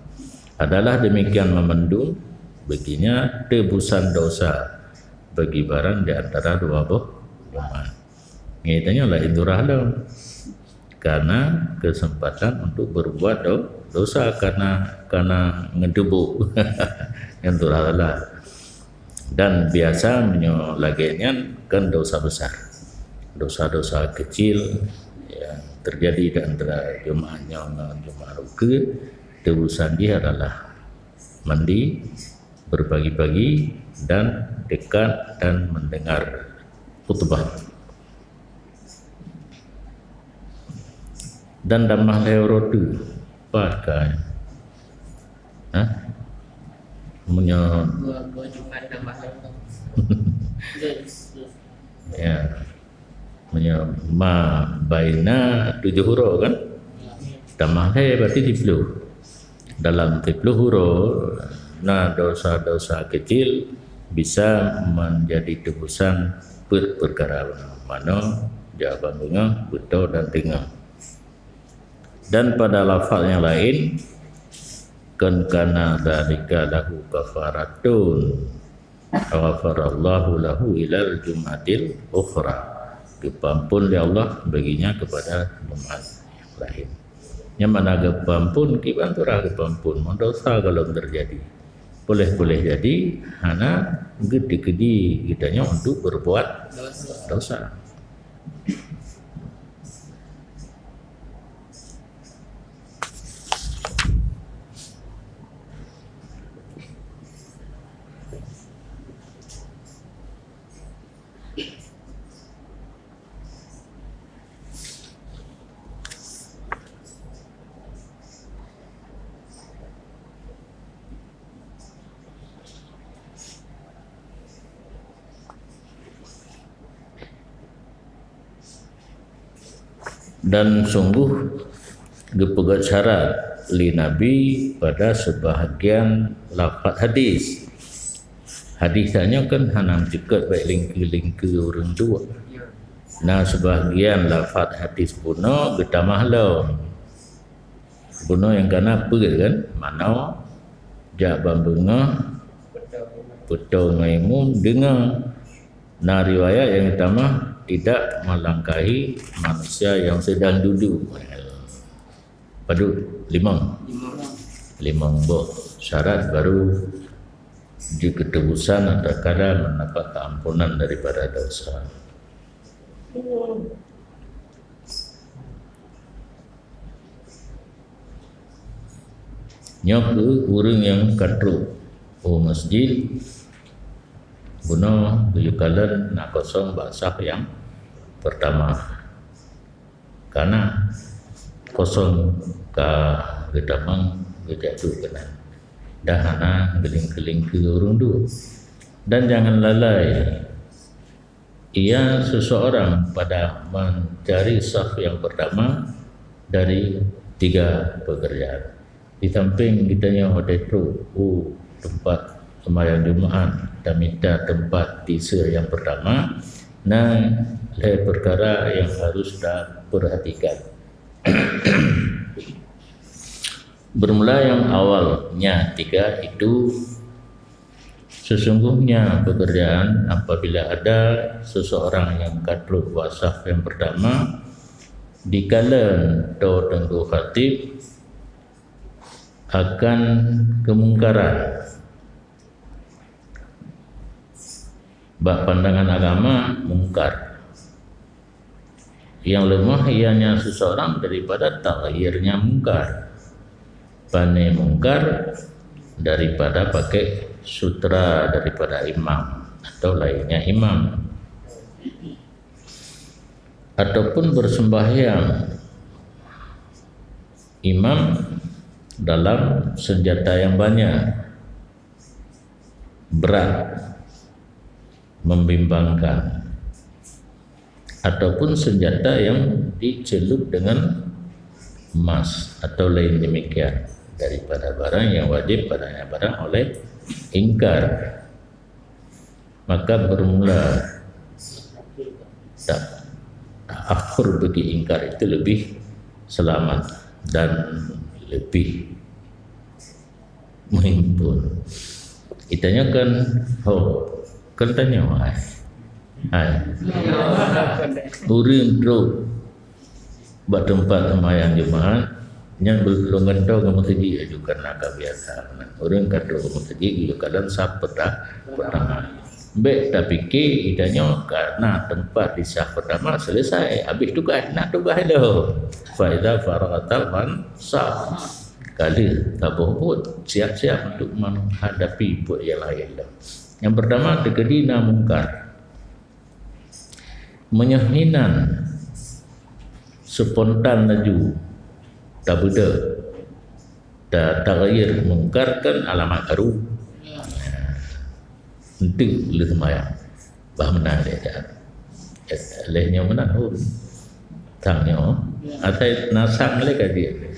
Adalah demikian meumandum, baginya tebusan dosa bagi barang di antara dua boh Jumaat. Ngitanyoe laén turah lom. Karena kesempatan untuk berbuat do-, dosa karena, karena ngeudeubu. Nyan turah salah. Dan biasa meunyoe lagée nyan kan dosa besar. Dosa-dosa kecil yang terjadi di antara Jumaat nyoe ngon Jumaat ukeue, tebusan jih adalah mandi, berbagi-bagi, dan dekat dan mendengar khutbah. Dan tamah lhèe uroe teuk. Pat ka? Hah? Meunyoe ya. Meunyoe ma baina tujoh uroe kan? Tamah lhèe berarti siploh. Dalam siploh uroe na dosa-dosa kecil bisa menjadi tebusan peuet peukara manoe, jawaban beungoh, beutôi dan teungoh. Dan pada lafaz yang lain, "Kan kana dzalika lahu kafaratun, ghafarallahu lahu ilal jum'atil ukhra." Geupeuampon lé Allah baginya kepada Jumaat yang lain. Nyang mana geupeuampon, kiban turah geupeuampon, meundosa gohlom teujadi. Boleh-boleh jadi hana geuteukeudi geutanyoe untuk berbuat dosa. Dan sungguh geupeugét syarat lé Nabi pada sebahagian lafaz hadis. Hadis tanyoe kan hana meucukot bak lingkeu-lingkeu ureuëng duek. Na sebahagian lafaz hadis bunoe geutamah lom. Bunoe nyang kana peuet kan? Manoe, jak ban beungoh, beutôi ngon imum, deungoe. Na riwayat nyang tamah tidak melangkahi manusia yang sedang duduk. Padub? Limong. Limong boh syarat baru jeuet keutebusan atau kada mendapat keampunan daripada dosa. Nyoe keuh ureuëng nyang ka trok u masjid, bunoe geuyue kalon na kosong bak saf nyang pertama. Kana kosong ka geutamong geujak duek keunan. Dan hana geulingkeu-lingkeu ureuëng duek. Dan jangan lalai ia seseorang pada mencari saf yang pertama dari tiga pekerjaan. Di samping geutanyoe watée trok u teumpat seumayang Jumaat, taminta teumpat di saf yang pertama, na lhée peukara nyang harôh tapeurhatikan. Bermula nyang awalnya tiga itu, sesungguhnya pekerjaan apabila ada seseorang nyang ka trok bak saf nyang pertama, dikalon toe teungku khatib akan keumungkaran. Bak pandangan agama, mungkar. Nyang leumoh ianya seseorang daripada taghyirnya mungkar. Pane mungkar? Daripada pakai sutra daripada imam atau lainnya imam. Ataupun bersembahyang imam dalam senjata yang banyak, berat, membimbangkan, ataupun senjata yang dicelup dengan emas atau lain demikian daripada barang yang wajib padanya barang oleh ingkar. Maka bermula ta-, ta'akhur bagi ingkar itu lebih selamat dan lebih menghimpun. Kita nyoe kan, ho, kan tanyoe, hai. Hai. Ureuëng trok bak teumpat seumayang Jumaat, nyan beulôn gantoe ngon meuseujid laju karena ka biasa. Ureuëng ka trok meuseujid laju ka lam saf peuta-, peutama. Bék tapike geutanyoe ka na teumpat di saf peutama, selesai, habéh tugaih, na tugaih lom. Fa idza faraghta fansab. Ka lheueh saboh buet, siap-siap untuk menghadapi buet nyang laén lom. Nyang peutama, teukeudi na mungkar. Meunyoe hinan spontan laju tabeudôh, ta-, taghayyir mungkar kan alamat baru. Enteuk lheueh seumayang. Bah meunan lé dak. Lheueh nyoe meunan, oh. Sang nyoe. Asai na sang lé ka jeuet.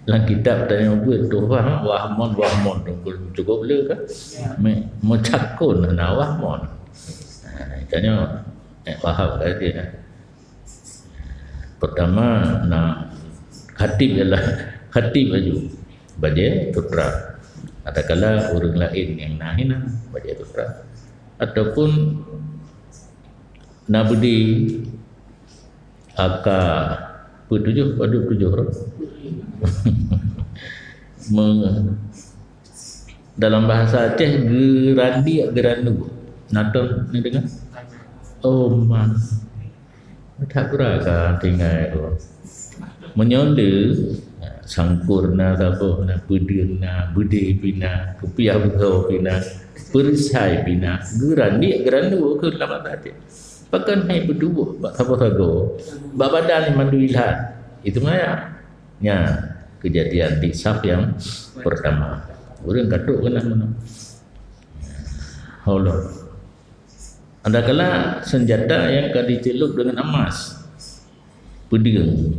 Lam kitab tanyoe buet tu, wah, wahmon, wahmon tu cukup le kan? Me-, meucakon na wahmon. Ha, tanyoe, eh, paham ka jeuet, eh? Pertama, na khatib ialah khatib laju. Bajée sutra. Adakala ureuëng laén nyang na hinan bajée sutra. Ataupun na beudé aka peutujoh, padub tujoh roh. Me-, dalam bahasa Aceh, geurandiek, geurandu. Na tom neudeungoe? Oh, man. That gura ka tinggai tu. Meunyoe le, sangkur na, saboh na, peudeung na, beudé pih na, kupiah beusoe pih na, perisai pih na, geurandiek, geurandu keu lam bahasa Aceh. Pakon hai peutuboh bak saboh sagoe, bak badan mandum ilat. Itu maya. Nya kejadian di saf yang pertama. Ureuëng katok keunan meunan. Allah. Adakala senjata nyang ka dicelup deungon emas, peudeung,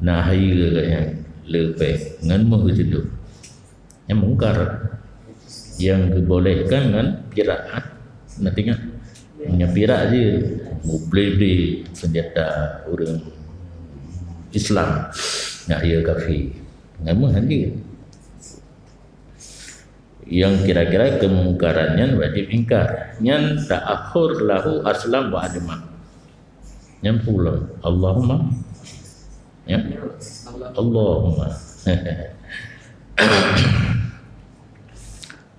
na hayeue geuh nyang leupeh ngon meuh geucelup. Nyang mungkar, nyang geubolehkan ngon pirak, ah, na teuingat. Nyang pirak jih, muble-ble senjata ureuëng Islam, na hayeue kafé. Ngon meuh han jeuet. Nyang kira-kira keumungkaran nyan wajéb ingkar. Nyan ta'akhur lahu aslam wa ajma'. Nyan pulang. Allahumma. Ya. Allahumma.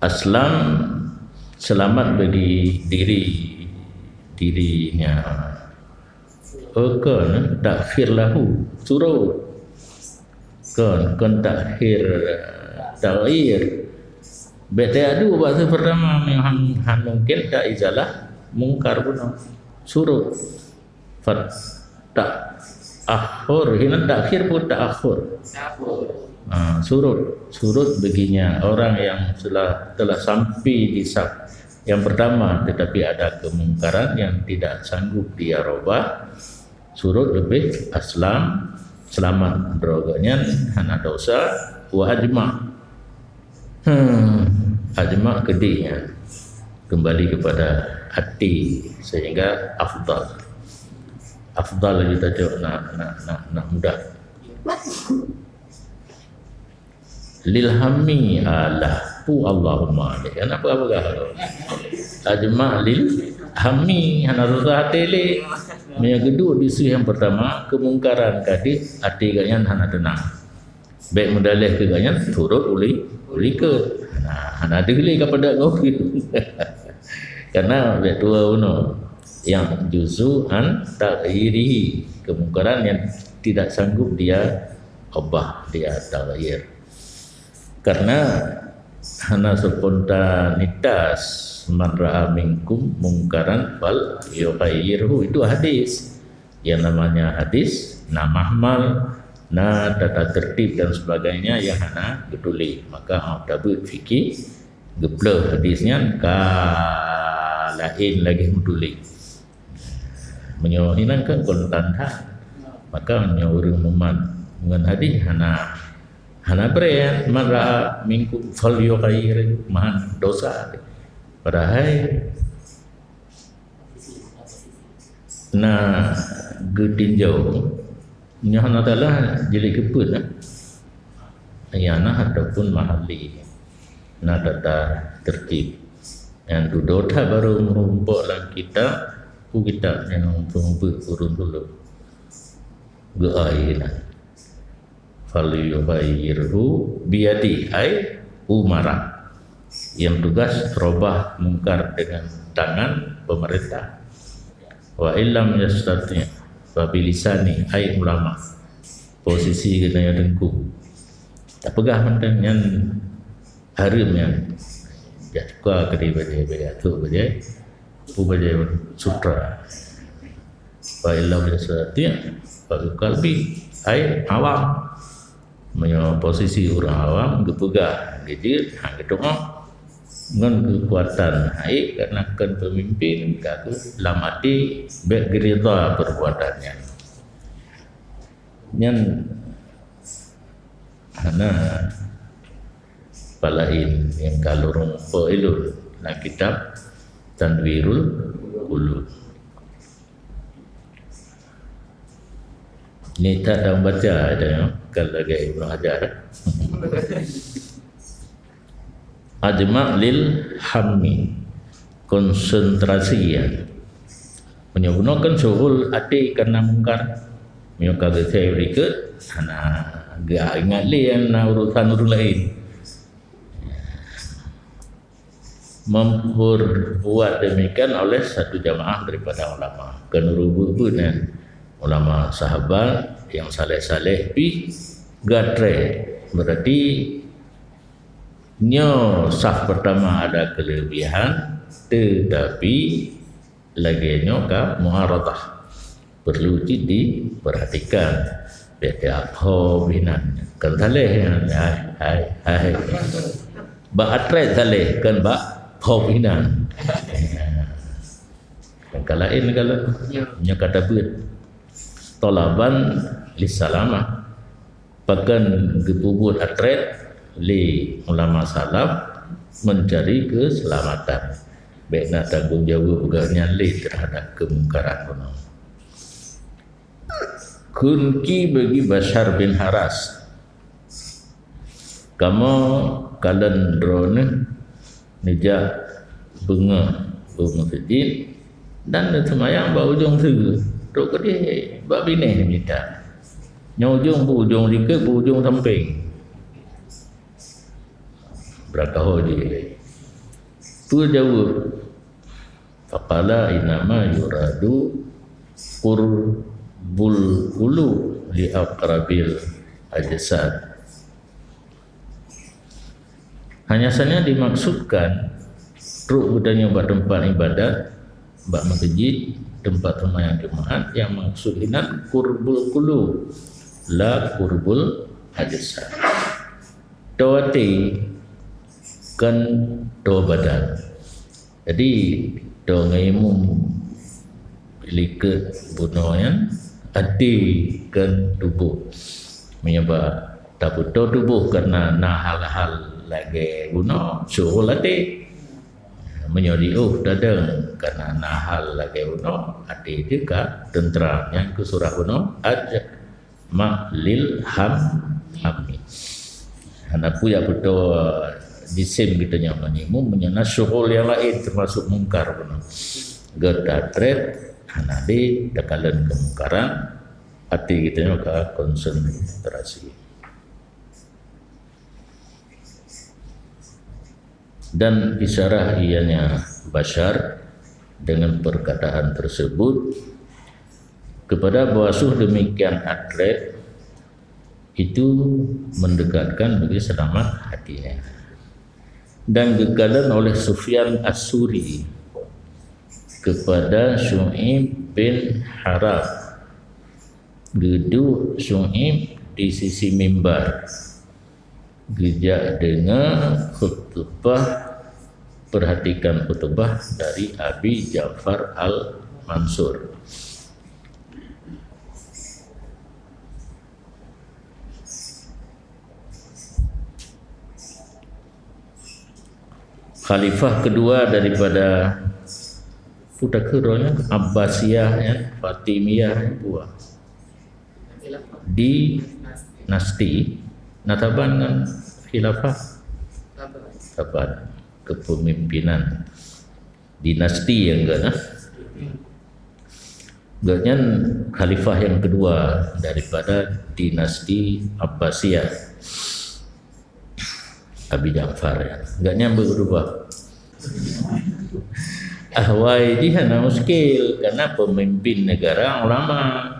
Aslam, selamat bagi diri dirinya. Oh, kon, takhir lahu, surut. Kon, kon takhir, takhir. Bèk teuadu bak seupertama, han, han mungkin ta izalah mungkar bunoe. Surut. Fat, ta akhur, hinan takhir pun ta akhur. Ha, surut. Surut baginya orang yang telah, telah sampai di saf yang pertama, tetapi ada kemungkaran yang tidak sanggup dia robah. Surut leubeh aslam, selamat droe geuh nyan, hana dosa, wa ajma'. Hmm, ajma' keudeh nyan kembali kepada hati, sehingga afdal. Afdal laju tajok nak, nak, nak, nak mudah. Lil hammi, alah, pu Allahumma deh. Kenapa peugah tu? Ajma' lil hammi, hana susah até lé. Meunyoe geuduek di saf nyang pertama, keumungkaran ka deh, até geuh nyan hana teunang. Bèk meudaleh keu geuh nyan surut uli, uli keue. Nah, hana deuh lé ka padat ngon keu. Karena bèk tuwoe bunoe. Yang juzu an taghayyirihi, kemungkaran yang tidak sanggup dia ubah, dia taghayyir. Karena hana spontanitas, "Man ra'a minkum mungkaran fal yughayyirhu," itu hadis. Yang namanya hadis, na mahmal, na tata tertib dan sebagainya yang hana beutuli. Maka, ah, tabeuet fikih, geuplôh hadis nyan ka laén lagèe beutuli. Meunyoe hinan kan kon tanda, maka meunyoe ureueng mumat ngon hadis hana, hana brand, "Man ra'a minkum falyughayyir," meuhan dosa. Padahai na geutinjau, nyoe hana salah jilid keupeuet, eh. Ianah ataupun mahalli. Na tata tertib. Nyang dudoe that barô meurumpok lam kitab, peue kitab nyang peubuet ureueng dulu. Geuai na. Falyughayyirhu biyadi, ai umara. Yang tugas robah mungkar dengan tangan pemerintah. Wa illam yastati' fa bilisani, ai ulama. Posisi keuneuk teungku. Tapeugah mantong nyan hareuem nyan. Jak tuka keudeh bajèe, bajèe atuk bajèe, peue bajèe sutra. Fa illam yastati' fa biqalbi. Hai awam. Meunyoe posisi ureuëng awam geupeugah, geujeuet, ha, geutu'oh ngon keukuatan hai, karena kon peumimpin ka kheueh lam até bék geuridha peubuatan nyan. Nyan hana palain nyang ka lôn rumpok ilôn lam kitab Tanwirul Qulub. Ni that dan baca ada, ya, kan lagi Ibnu Hajar. Ajma' lil hammi, konsentrasi, ya. Meunyoe bunoe kan syughul até kana mungkar. Meunyoe ka geusai berikut, hana geuingat lé nyang na urusan ureuëng lain. Memperbuat demikian oleh satu jamaah daripada ulama. Keuneuk rubuk-rubuk nyan ulama sahabat yang saleh-saleh pi gatre. Berarti nyoe saf pertama ada kelebihan, tetapi lagée nyoe ka muaradah. Perlu cit diperhatikan. Beda pho binan. Kan saleh nyan. Hai, hai, hai. Bak atret saleh, kan bak pho binan. Kan ka lain kalau. Ya. Nyoe kata beuet. Talaban lissalamah. Pakon geupeubuet atret lé ulama salaf mencari keselamatan. Bék na tanggong jaweueb geuh nyan lé terhadap keumungkaran bunoe. Kheun ki bagi Basyar bin Haras, kamoe kalon droeneuh neujak beungoh u meuseujid dan neuseumayang bak ujong sigeue. Trok keudeh bak binéh mita. Nyoe ujong bu ujong dikeue, bu ujong sampéng. Beurakaho jih lé. Peue jaweueb? Faqala innama yuradu qurbul qulub li aqrabil ajsad. Hanya saja dimaksudkan trok geutanyoe bak teumpat ibadat, bak meuseujid, teumpat seumayang Jumaat, yang maksud inan qurbul qulub, la qurbul ajsad. Toe até kon toe badan. Jadi, toe ngon imum likot bunoe nyan até kon tuboh. Meunyoe bak tapeutoe tuboh karena na hal-hal lagée bunoe, syughul até. Meunyoe di oh tadong karena na hal lagée bunoe, até teuka teuntram nyang keu surah bunoe, ajma' lil ham, hammi. Hana peue jak peutoe jisim geutanyoe ngon imum, meunyoe na syughul nyang laén teumasuk mungkar bunoe. Geutatret hana lé takalon keumungkaran, até geutanyoe ka konsentrasi. Dan isyarah ianya Basyar dengan perkataan tersebut kepada bahwa demikian atret itu mendekatkan bagi selamat hatinya. Dan geukalon oleh Sufyan As-Suri kepada Syu'ib bin Harb. Geuduek Syu'ib di sisi mimbar. Geujak deungoe khutbah, perhatikan khutbah dari Abi Ja'far Al-Mansur. Khalifah kedua daripada puta keuranya Abbasiyah, ya, Fatimiyah, buah. Dinasti, na saban ngon khilafah? Saban. Kepemimpinan dinasti nyang geuh na. Gobnyan khalifah yang kedua daripada dinasti Abbasiyah. Abi Ja'far, ya. Gobnyan berubah. Ahwai jih hana muskil, karena pemimpin negara ulama.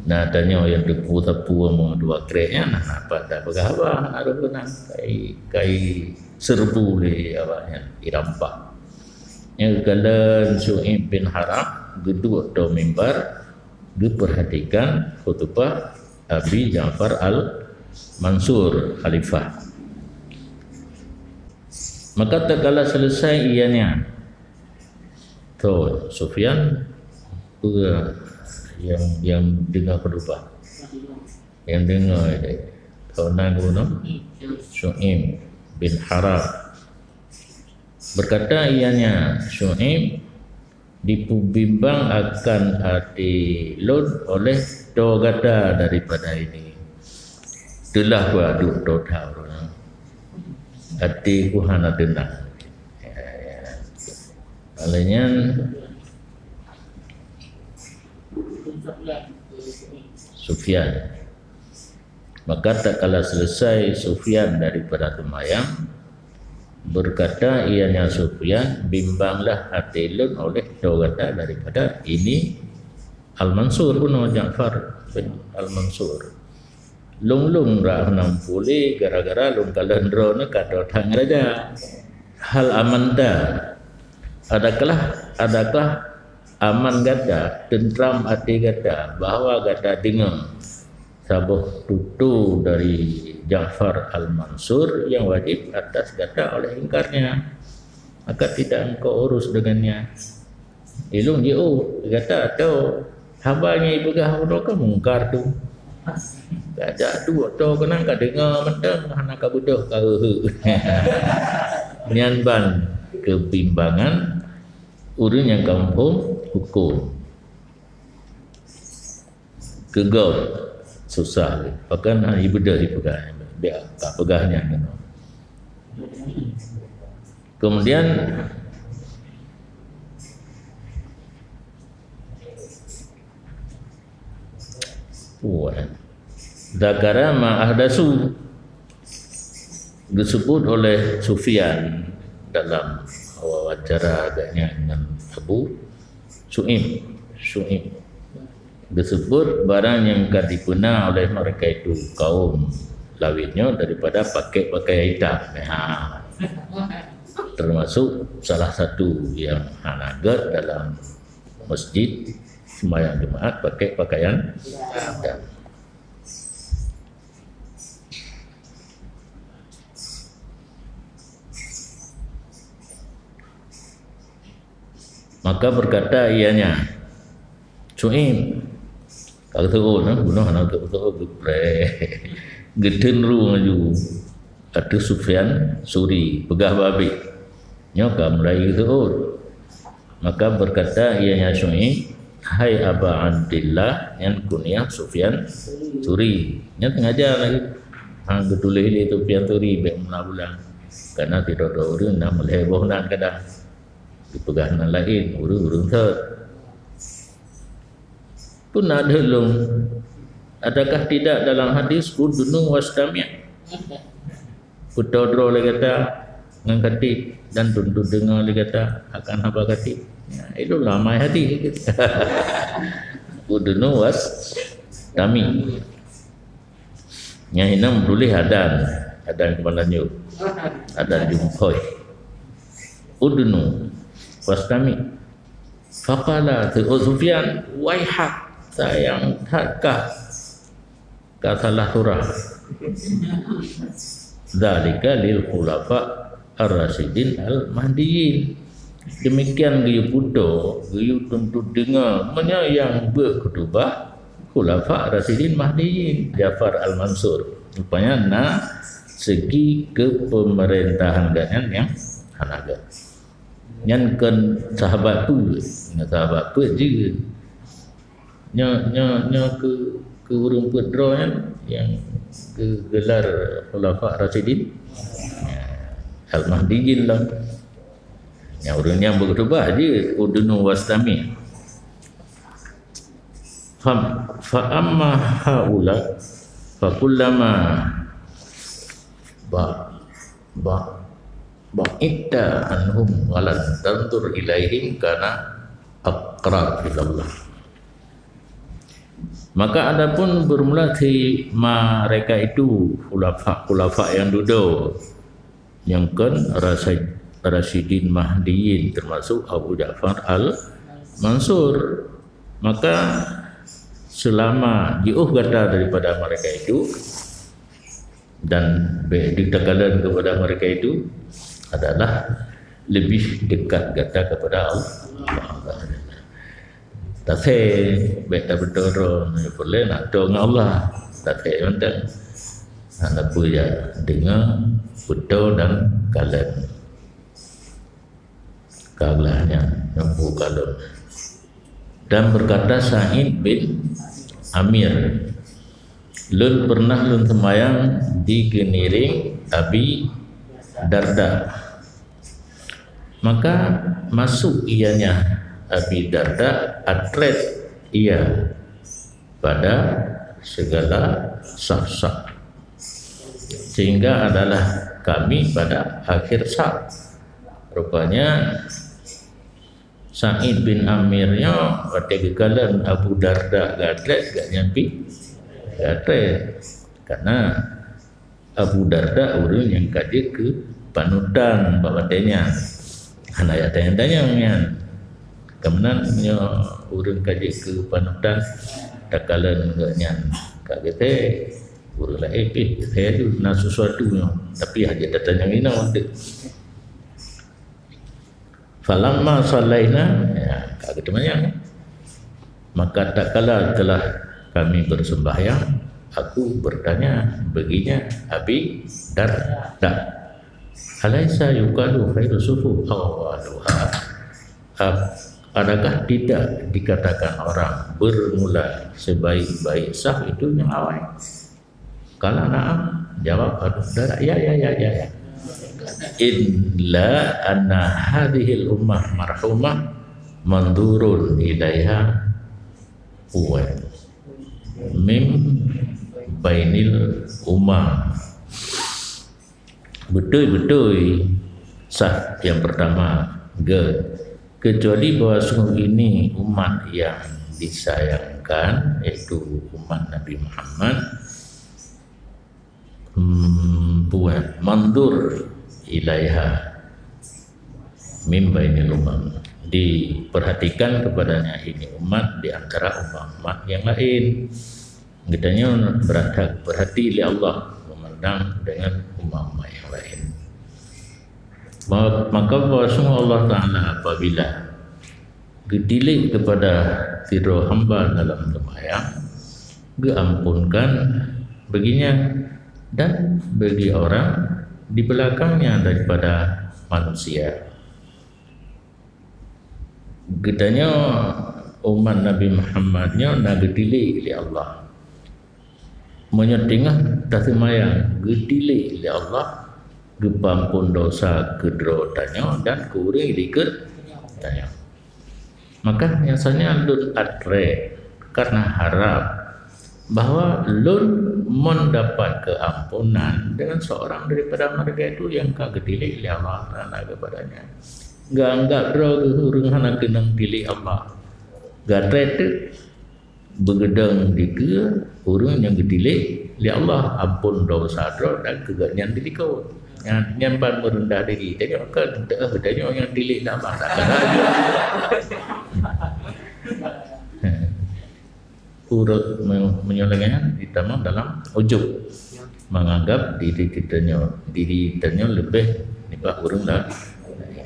Nah, tanyoe nyang teupeu sapeue meudua krek nyan, nah, pat tapeugah haba, hana rôh guna. Kai, kai serbu lé awak nyan, irampah. Nyang geukalon Syu'aib bin Harb geuduek ateueh mimbar, geupeurhatikan khutubah Abi Ja'far Al-Mansur, khalifah. Maka tatkala selesai ianya, to, Sufyan, peue nyang, nyang deungoe khutubah? Nyang deungoe, to, na geuh, no? Syu'aib bin Harb. Berkata ianya, Syu'aib, dipeubimbang akan até lôn oleh to gata daripada ini. Teulah kuaduk to that ureuëng. Até ku hana teunang. Ya, ya. Oleh nyan, Sufyan. Maka tatkala selesai Sufyan daripada seumayang, berkata ianya Sufyan, "Bimbanglah até lôn oleh to gata daripada ini Al-Mansur bunoe, Ja'far bin Al-Mansur. Lôn-lôn rhah nam puléh gara-gara lôn kalon droeneuh ka to that ngon raja. Hal amanta, adakah, adakah aman gata, teuntram até gata bahwa gata deungoe saboh tutoe dari Ja'far Al-Mansur yang wajib atas gata oleh ingkarnya, maka tidak engkau urus dengannya." Ilôn jiôh, gata to. Haba nyang ipeugah uroe ka mungkar tu. Ka jak duek to keunan ka deungoe mantong, hana ka beudôh ka heuheu. Nyan ban keubimbangan ureuëng nyang ka muphom huköm. Keu gob susah lé. Pakon hana ibeudôh ipeugah, biar ka peugah nyan keunoe. Kemudian, wah, dzakara ma ahdasu, disebut oleh Sufyan dalam wawancara agaknya dengan Abu Su'aib, Su'aib. Disebut barang yang ka dipeuna oleh mereka itu, kaum Lawit nyoe, daripada pakai pakaian hitam. Ha. Termasuk salah satu yang hana gét dalam masjid sembahyang Jumaat pakai pakaian hitam. Maka berkata ianya, "Su'aib, ka geuseuôt, nah, bunoe hana geuseuôt, geupreh." Geuteunru laju ateueh Sufyan Suri, peugah babeh, "Nyoe ka mulai geuseuôt." Maka berkata ianya Su'aib, "Hai Aba Abdillah," nyan kunyah Sufyan Suri. Nyan sengaja lagi. Ha, geutuléh lé Sufyan Suri, bék meulang-ulang. Karena sidroe-droe ureuëng na meulhèe boh nan kadang. Dipeugah nan laén, ureuëng-ureuëng thot. Pun na deuh lôn. Adakah tidak dalam hadis, "Udnu wastami'"? Peutoe droe lé gata ngon khatib dan tuntut deungoe lé gata akan haba khatib. Ya, itu lamai hati. Udnu wastami'. Nyang inong tuléh adan, adan keumalanjut, adan jumphôi. Udnu wastami'. Faqala, seuôt Sufyan, "Waihak, sayang that kah, ka salah surah. Dzalika lil khulafa ar-rasyidin al-mahdiyyin." Demikian geuyue peutoe, geuyue tuntut deungoe, meunyoe nyang beuet khutubah khulafa rasyidin mahdiyyin, Ja'far Al-Mansur. Rupanya na segi keupeumeurintahan gobnyan nyang hana gét. Nyan kon sahabat peuet, ngon sahabat peuet jeuet. Nyoe, nyoe, nyoe keu, keu ureuëng peuet droe nyan nyang geugelar khulafa rasyidin. Ya, al-mahdiyyin lah. Nyang ureuëng nyang beukeutubah jeuet, udnu wastami'. Fam, fa amma haula, fa kullama ba, ba, ba'idta anhum wa lam tanzur ilaihim kana aqrab ilallah. Maka adapun bermula si mereka itu, khulafa-khulafa yang dudoe, nyang kon rasa-, rasyidin mahdiyyin, termasuk Abu Ja'far Al-Mansur, maka Selama jiôh gata daripada mereka itu dan bèk takalon kepada mereka itu adalah lebih dekat gata kepada Allah. Tasé bèk tabeutôi droe, peureulèe na tô ngon Allah. Tasé mantong. Hana peue jak deungoe, beutôi dan kalon. Ka glah nyan, nyang bukalon. Dan berkata Sa'id bin Amir, "Lôn pernah lôn seumayang di geuniring Abi Darda. Maka masuk ianya Abi Darda atret ia pada segala saf-saf, sehingga adalah kami pada akhir saf." Rupanya Sa'id bin Amir nyoe watèe geukalon Abu Darda geuatret, gobnyan pih geuatret. Karena Abu Darda ureueng nyang ka jeuet keu panutan bak watèe nyan. Hana jak tanyong-tanyong nyan. Keunan nyoe ureueng ka jeuet keu panutan, takalon gobnyan ka geuthèe, ureueng laén pih geuthèe ju na sesuatu nyoe, tapi hana jak tatanyong inoe teuh. "Falamma shallaina," ya, ka geuteumayang. "Maka tatkala telah kami bersembahyang, aku bertanya baginya, Abi Darda, 'Alaisa yuqalu khairu sufuf awwaluha?' Ap-, adakah tidak dikatakan orang bermula sebaik-baik saf itu yang awal?" Qala, "Na'am," jawab Abu Darda, "Ya, ya, ya, ya, ya. Illa anna hadhil ummah marhumah mandurun ilaiha wa min bainil umam." Beutôi-beutôi saf nyang peurtama gét, kecuali bahwa sungguh ini umat yang disayangkan, yaitu umat Nabi Muhammad, hmm, buat mandur ilaiha min bainil umam. Diperhatikan kepadanya ini umat di antara umat-umat yang lain. Geutanyoe brat that peurhati lé Allah, memandang dengan umat-umat yang lain. Ma-, maka bahwa sungguh Allah Ta'ala apabila geutilék kepada sidroe hamba dalam seumayang, geuampunkan baginya dan bagi orang di belakangnya daripada manusia. Geutanyoe umat Nabi Muhammad nyoe na geutilék lé Allah. Meunyoe teungoh taseumayang, geutilék lé Allah, geupeuampôn desya keu droe tanyoe dan keu ureuëng likot tanyoe. Maka nyasanya lôn atré karena harap bahwa lôn mendapat keampunan dengan seorang daripada mereka itu yang ka geutilék lé Allah Taala kepadanya. Geuanggap droe geuh ureuëng hana keunong tilék Allah. Geuatré teuk beugeudong dikeue ureuëng nyang geutilék lé Allah, ampôn desya droe dan keu gobnyan dilikot. Nyan, nyan ban meureundah diri. Tanyoe kan, teuh, tanyoe nyang tilék lé Allah, takkan laju. Ureuëng me-, meunyoe lagée nyan, ditamong dalam ujub. Menganggap diri kita nyoe, diri kita nyoe leubeh nibak ureuëng la-,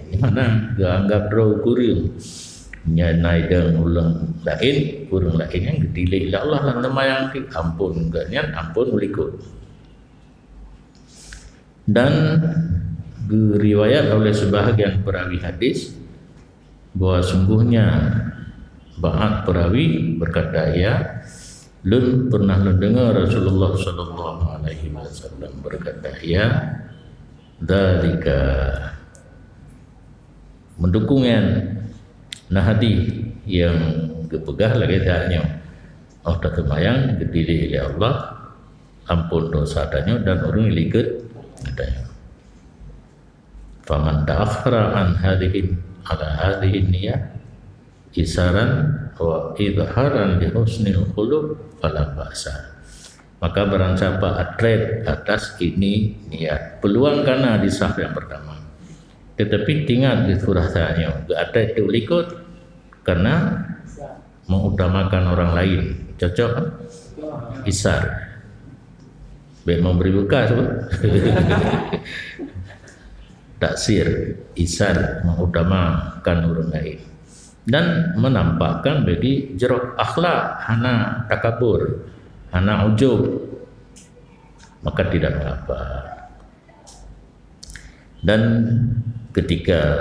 di mana geuanggap droe kureueng. Nyan na idong ureuëng laén, ureuëng laén nyang geutilék lé Allah lam seumayang, ampôn gobnyan, ampôn meulikot. Dan geuriwayat oleh sebahagian perawi hadis bahwa sungguhnya bak perawi berkata ia, "Lôn pernah lôn dengar Rasulullah sallallahu alaihi wasallam berkata ia, dzalika." Mendukung nyan, na hadis nyang geupeugah lagée that nyoe, "Oh, taseumayang geutilék lé Allah, ampôn desya tanyoe dan ureuëng likot tanyoe." "Faman ta'akhkhara an hadhihi, ala hadhihi niyah, isaran wa idharan li husnil khuluq, fala ba'sa." Maka barang siapa atret atas ini niat, peluang ka na di saf nyang pertama. Tetapi ingat di surah tanyoe, geuatret teuk likot karena mengutamakan orang lain. Cocok, kan? Isar. Baik memberi bekas apa? Taksir, isar, mengutamakan orang lain. Dan menampakkan bagi jroh akhlak, hana takabur, hana ujub. Maka tidak mengapa. Dan ketika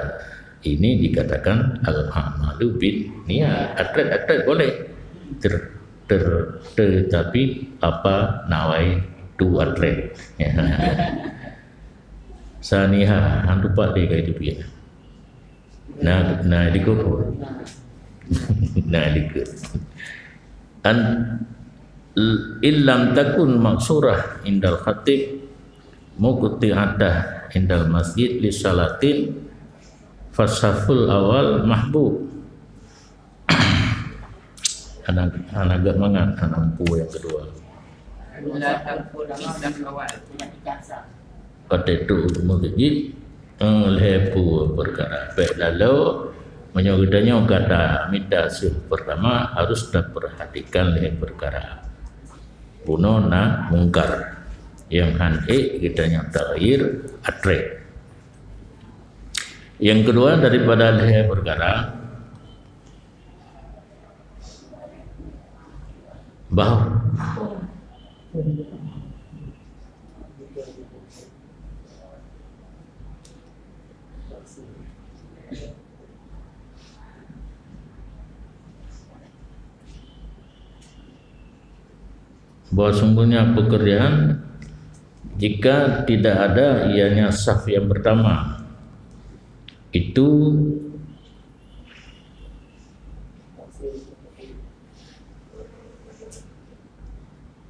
ini dikatakan al-a'malu bin niat, atret-atret boleh. Ter-, ter-, tetapi apa nawai tu atret. Saniha, hantu pak dia kayak itu pian. Nah, nah, di kubur. Nah, di kubur. An, illam takun maksurah indal khatib muqti'atah indal masjid li salatin fasaful awal mahbub. Anak, anak agak mangat, anak empu yang kedua. Watèe tu meukeujeuet, eh, lhèe peue peukara. Bèk lalo, meunyoe geutanyoe ka tamita seuh peurtama, harus tapeurhatikan lhèe peukara. Bunoe na mungkar nyang han ék geutanyoe taghayyir atret. Nyang keudua daripada lhèe peukara, Bah. Bahwa sungguhnya pekerjaan jika tidak ada ianya saf yang pertama, itu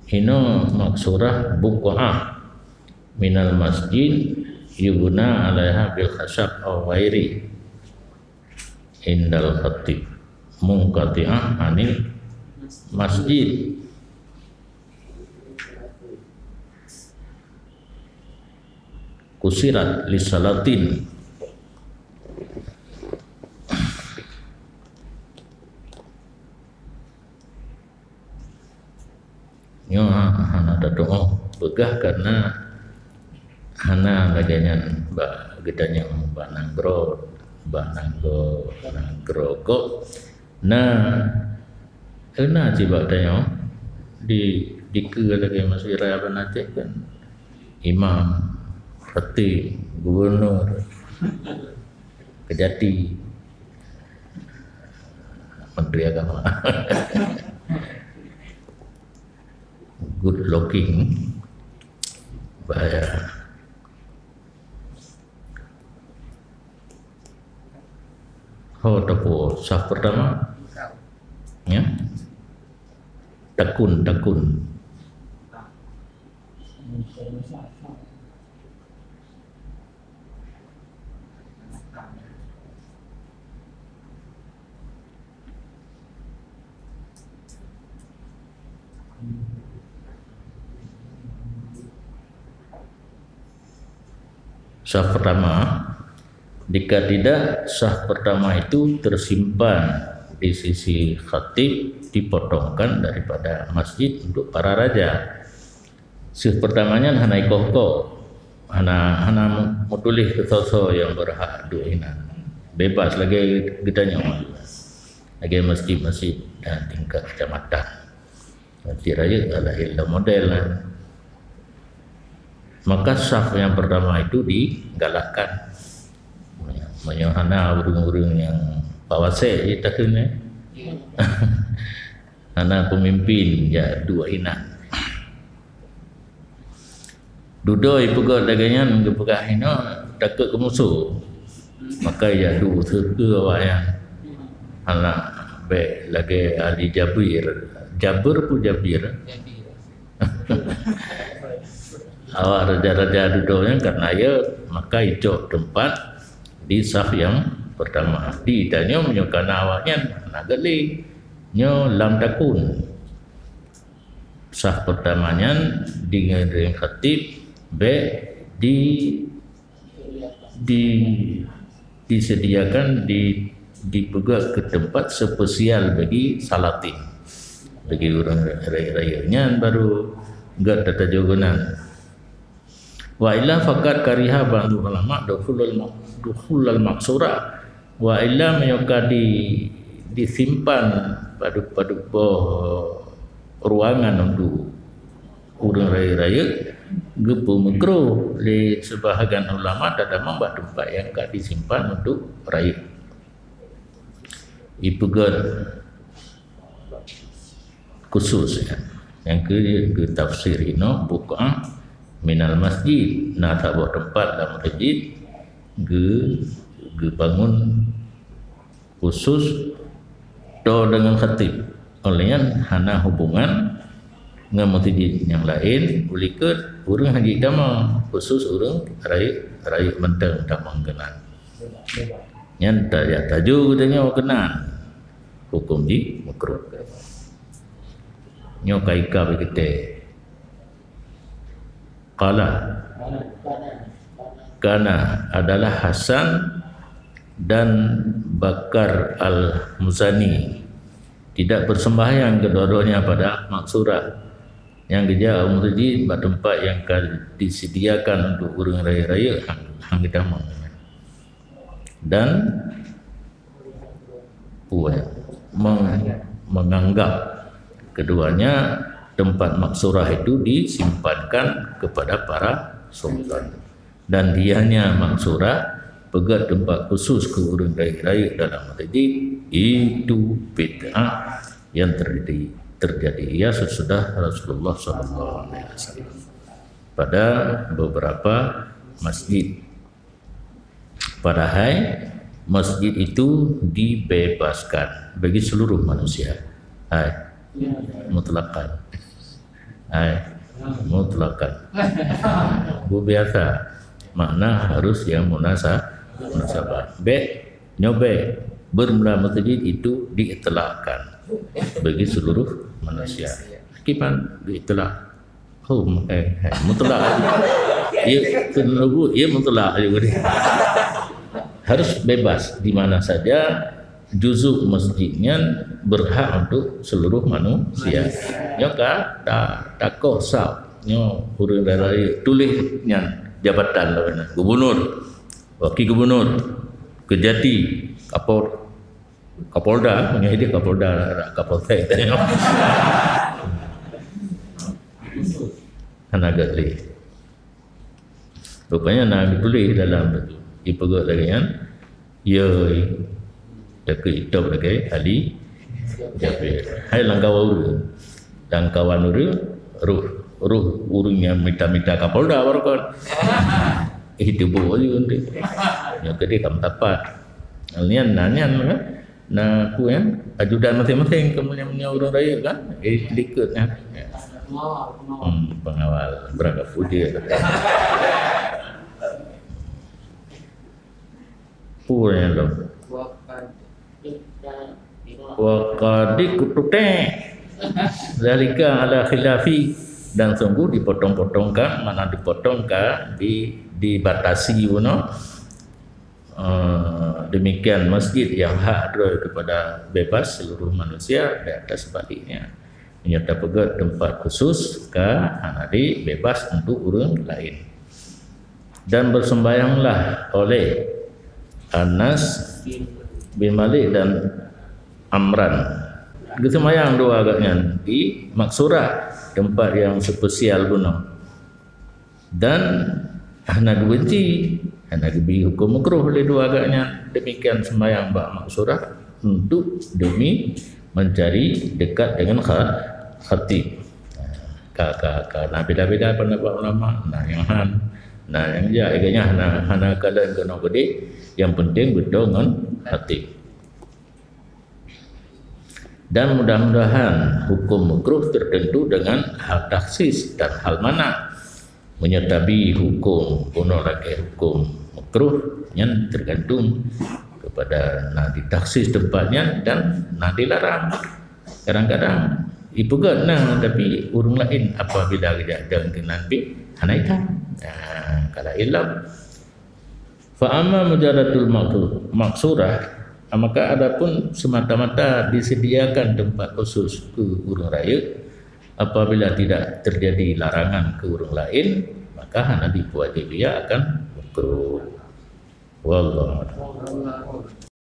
hino maksurah buq'ah minal masjid yubna 'alaiha bil khasyab aw ghairi indal khatib munqati'ah anil masjid. Kusirat li salatin. Nyoe ha-, hana tatu'oh peugah karena hana lagèe nyan bak geutanyoe bak nanggroe, bak nanggroe, nanggroe gob. Na, na cit bak tanyoe di, dikeue lagèe masyarakat Banda Aceh kan. Imam, khatib, gubernur, kejati, menteri agama. Good looking. Bahaya. Ho, teupeu saf pertama. Ya. Takun, takun. Saf pertama, jika tidak, saf pertama itu tersimpan di sisi khatib, dipotongkan daripada masjid untuk para raja. Saf pertama nyan hana ikoh-koh, hana, hana meutuléh keu soe-soe nyang berhak duek inan. Bebas lagèe geutanyoe, lagèe masjid-masjid dan tingkat kecamatan. Masjid rayeuk adalah model lah. Maka saf yang pertama itu digalakkan. Meunyoe hana ureueng-ureueng nyang pawasek je takheun, eh. Hana peumimpin, jak duek inan. Dudoe ipeugah lagèe nyan, geupeugah inoe takot keu musoh. Maka jak duek seukeue awaknyan. Hana bèk lagèe ahli jabir. Jabir peue jabir? Awak raja-raja dudoe nyan karena ya, maka icok teumpat di saf nyang pertama. Di tanyoe meunyoe kana awaknyan hana geuh lé. Nyoe lam takun. Saf pertama nyan di ngiring khatib bèk di, di, disediakan, di, dipeugah keu teumpat spesial bagi salatin. Bagi ureuëng rayeuk-rayeuk nyan baru gét tatajoe geunan. Wa illa faqad kariha ba'du ulama dukhulul mak-, dukhulal maqsura. Wa illa meunyoe ka di, disimpan padub-padub boh ruangan untuk ureuëng rayeuk-rayeuk, geupeumeukruh lé seubahagian ulama tatamong bak teumpat nyang ka disimpan untuk rayeuk. Ipeugét khusus, ya. Nyang keu, geutafsir inoe buq'ah minal masjid, na saboh teumpat lam masjid geu-, geubangun khusus to deungon khatib. Oleh nyan hana hubungan ngon masjid nyang laén, ulikot ureuëng hajat tamong, khusus ureuëng rayeuk, rayeuk mantong tamong keunan. Nyan tajak taju geutanyoe keunan. Hukum jih makruh. Nyoe ka ika bak kitab. Qala. Kana adalah Hasan dan Bakar Al-Muzani. Tidak bersembahyang kedua-duanya pada maksurah. Nyang geujak u masjid bak teumpat nyang ka disediakan untuk ureuëng rayeuk-rayeuk hang, hang geutamong. Dan puai meng-, menganggap keduanya tempat maksurah itu disimpankan kepada para sultan. Dan dianya maksurah peugét teumpat khusus keu ureuëng rayeuk-rayeuk dalam masjid, itu bid'ah yang terjadi, terjadi ya sesudah Rasulullah sallallahu alaihi wasallam. Pada beberapa masjid. Padahai masjid itu dibebaskan bagi seluruh manusia. Hai. Mutlaqan. Hai. Mutlaqan. Bu biasa. Makna harus yang munasa-, munasabah. Bek, nyoe bek. Bermula masjid itu diitlakkan bagi seluruh manusia. Kiban diitlak. Oh, eh, eh, mutlak. Ia kena, ia mutlak juga ni. Harus bebas di mana saja juzuk masjid nyan berhak untuk seluruh manusia. Nyoe ka ta-, takoh sab. Nyoe ureuëng dara tuléh nyan jabatan lawan gubernur, wakil gubernur, kejati, kapol-, Kapolda, meunyoe ideh Kapolda, Kapolsek tadi. Hana gét lé. Rupanya na geutuléh dalam tu. Ipeugét lagée nyan, "Yoi, takeu itop lagée Ali Jabir." Hai langkawa ureuëng. Dan kawan ureuëng, roh, roh ureuëng nyang mita-mita Kapolda baroe kon. Eh, teuboh aju nanti. Nyang keudeh ka meusapat. Nyan, na nyan kan. Na peue nyan, ajudan maséng-maséng, keumudian meunyoe ureuëng rayeuk kan, eh, likot nyan. Hmm, pengawal, berangkat puji. Peue nyan lom. Wa qad iqtuta zalika ala khilafi, dan sungguh dipotong-potongkan, makna dipotongkan, di, dibatasi bunoe. Eh, demikian masjid yang hak droe kepada bebas seluruh manusia di atas sebaliknya. Meunyoe tapeugét teumpat khusus ka hana dibebas untuk ureuëng laén. Dan bersembahyanglah oleh Anas bin Malik dan Amran. Geuseumbahyang dua agaknyan di Maksurah, tempat yang spesial bunoe. Dan hana geubenci, hana geubri huköm makruh lé dua agaknyan. Demikian seumbahyang bak Maksurah untuk demi mencari dekat dengan kha-, khatib. Ka, ka, ka na beda-beda pendapat ulama, na nyang han, na nyang jak, agaknyan hana, hana kalon keunoe keudeh, yang penting beutôi ngon khatib. Dan mudah-mudahan huköm makruh tertentu dengan hal takhsis dan hal mana. Meunyoe tabi huköm bunoe lagée huköm makruh, nyan tergantung kepada na ditakhsis tempat nyan dan na dilarang. Kadang-kadang ipeugét na, tapi ureuëng laén apabila geujak dan keunan pih hana itam. Nah, kalau ilom. Fa amma mujaratul maqsu-, maqsurah, Maka adapun semata-mata disediakan tempat khusus keu ureuëng rayeuk, apabila tidak terjadi larangan keu ureuëng laén, maka hana jipeuwajéb ia akan makruh. Wallahu a'lam.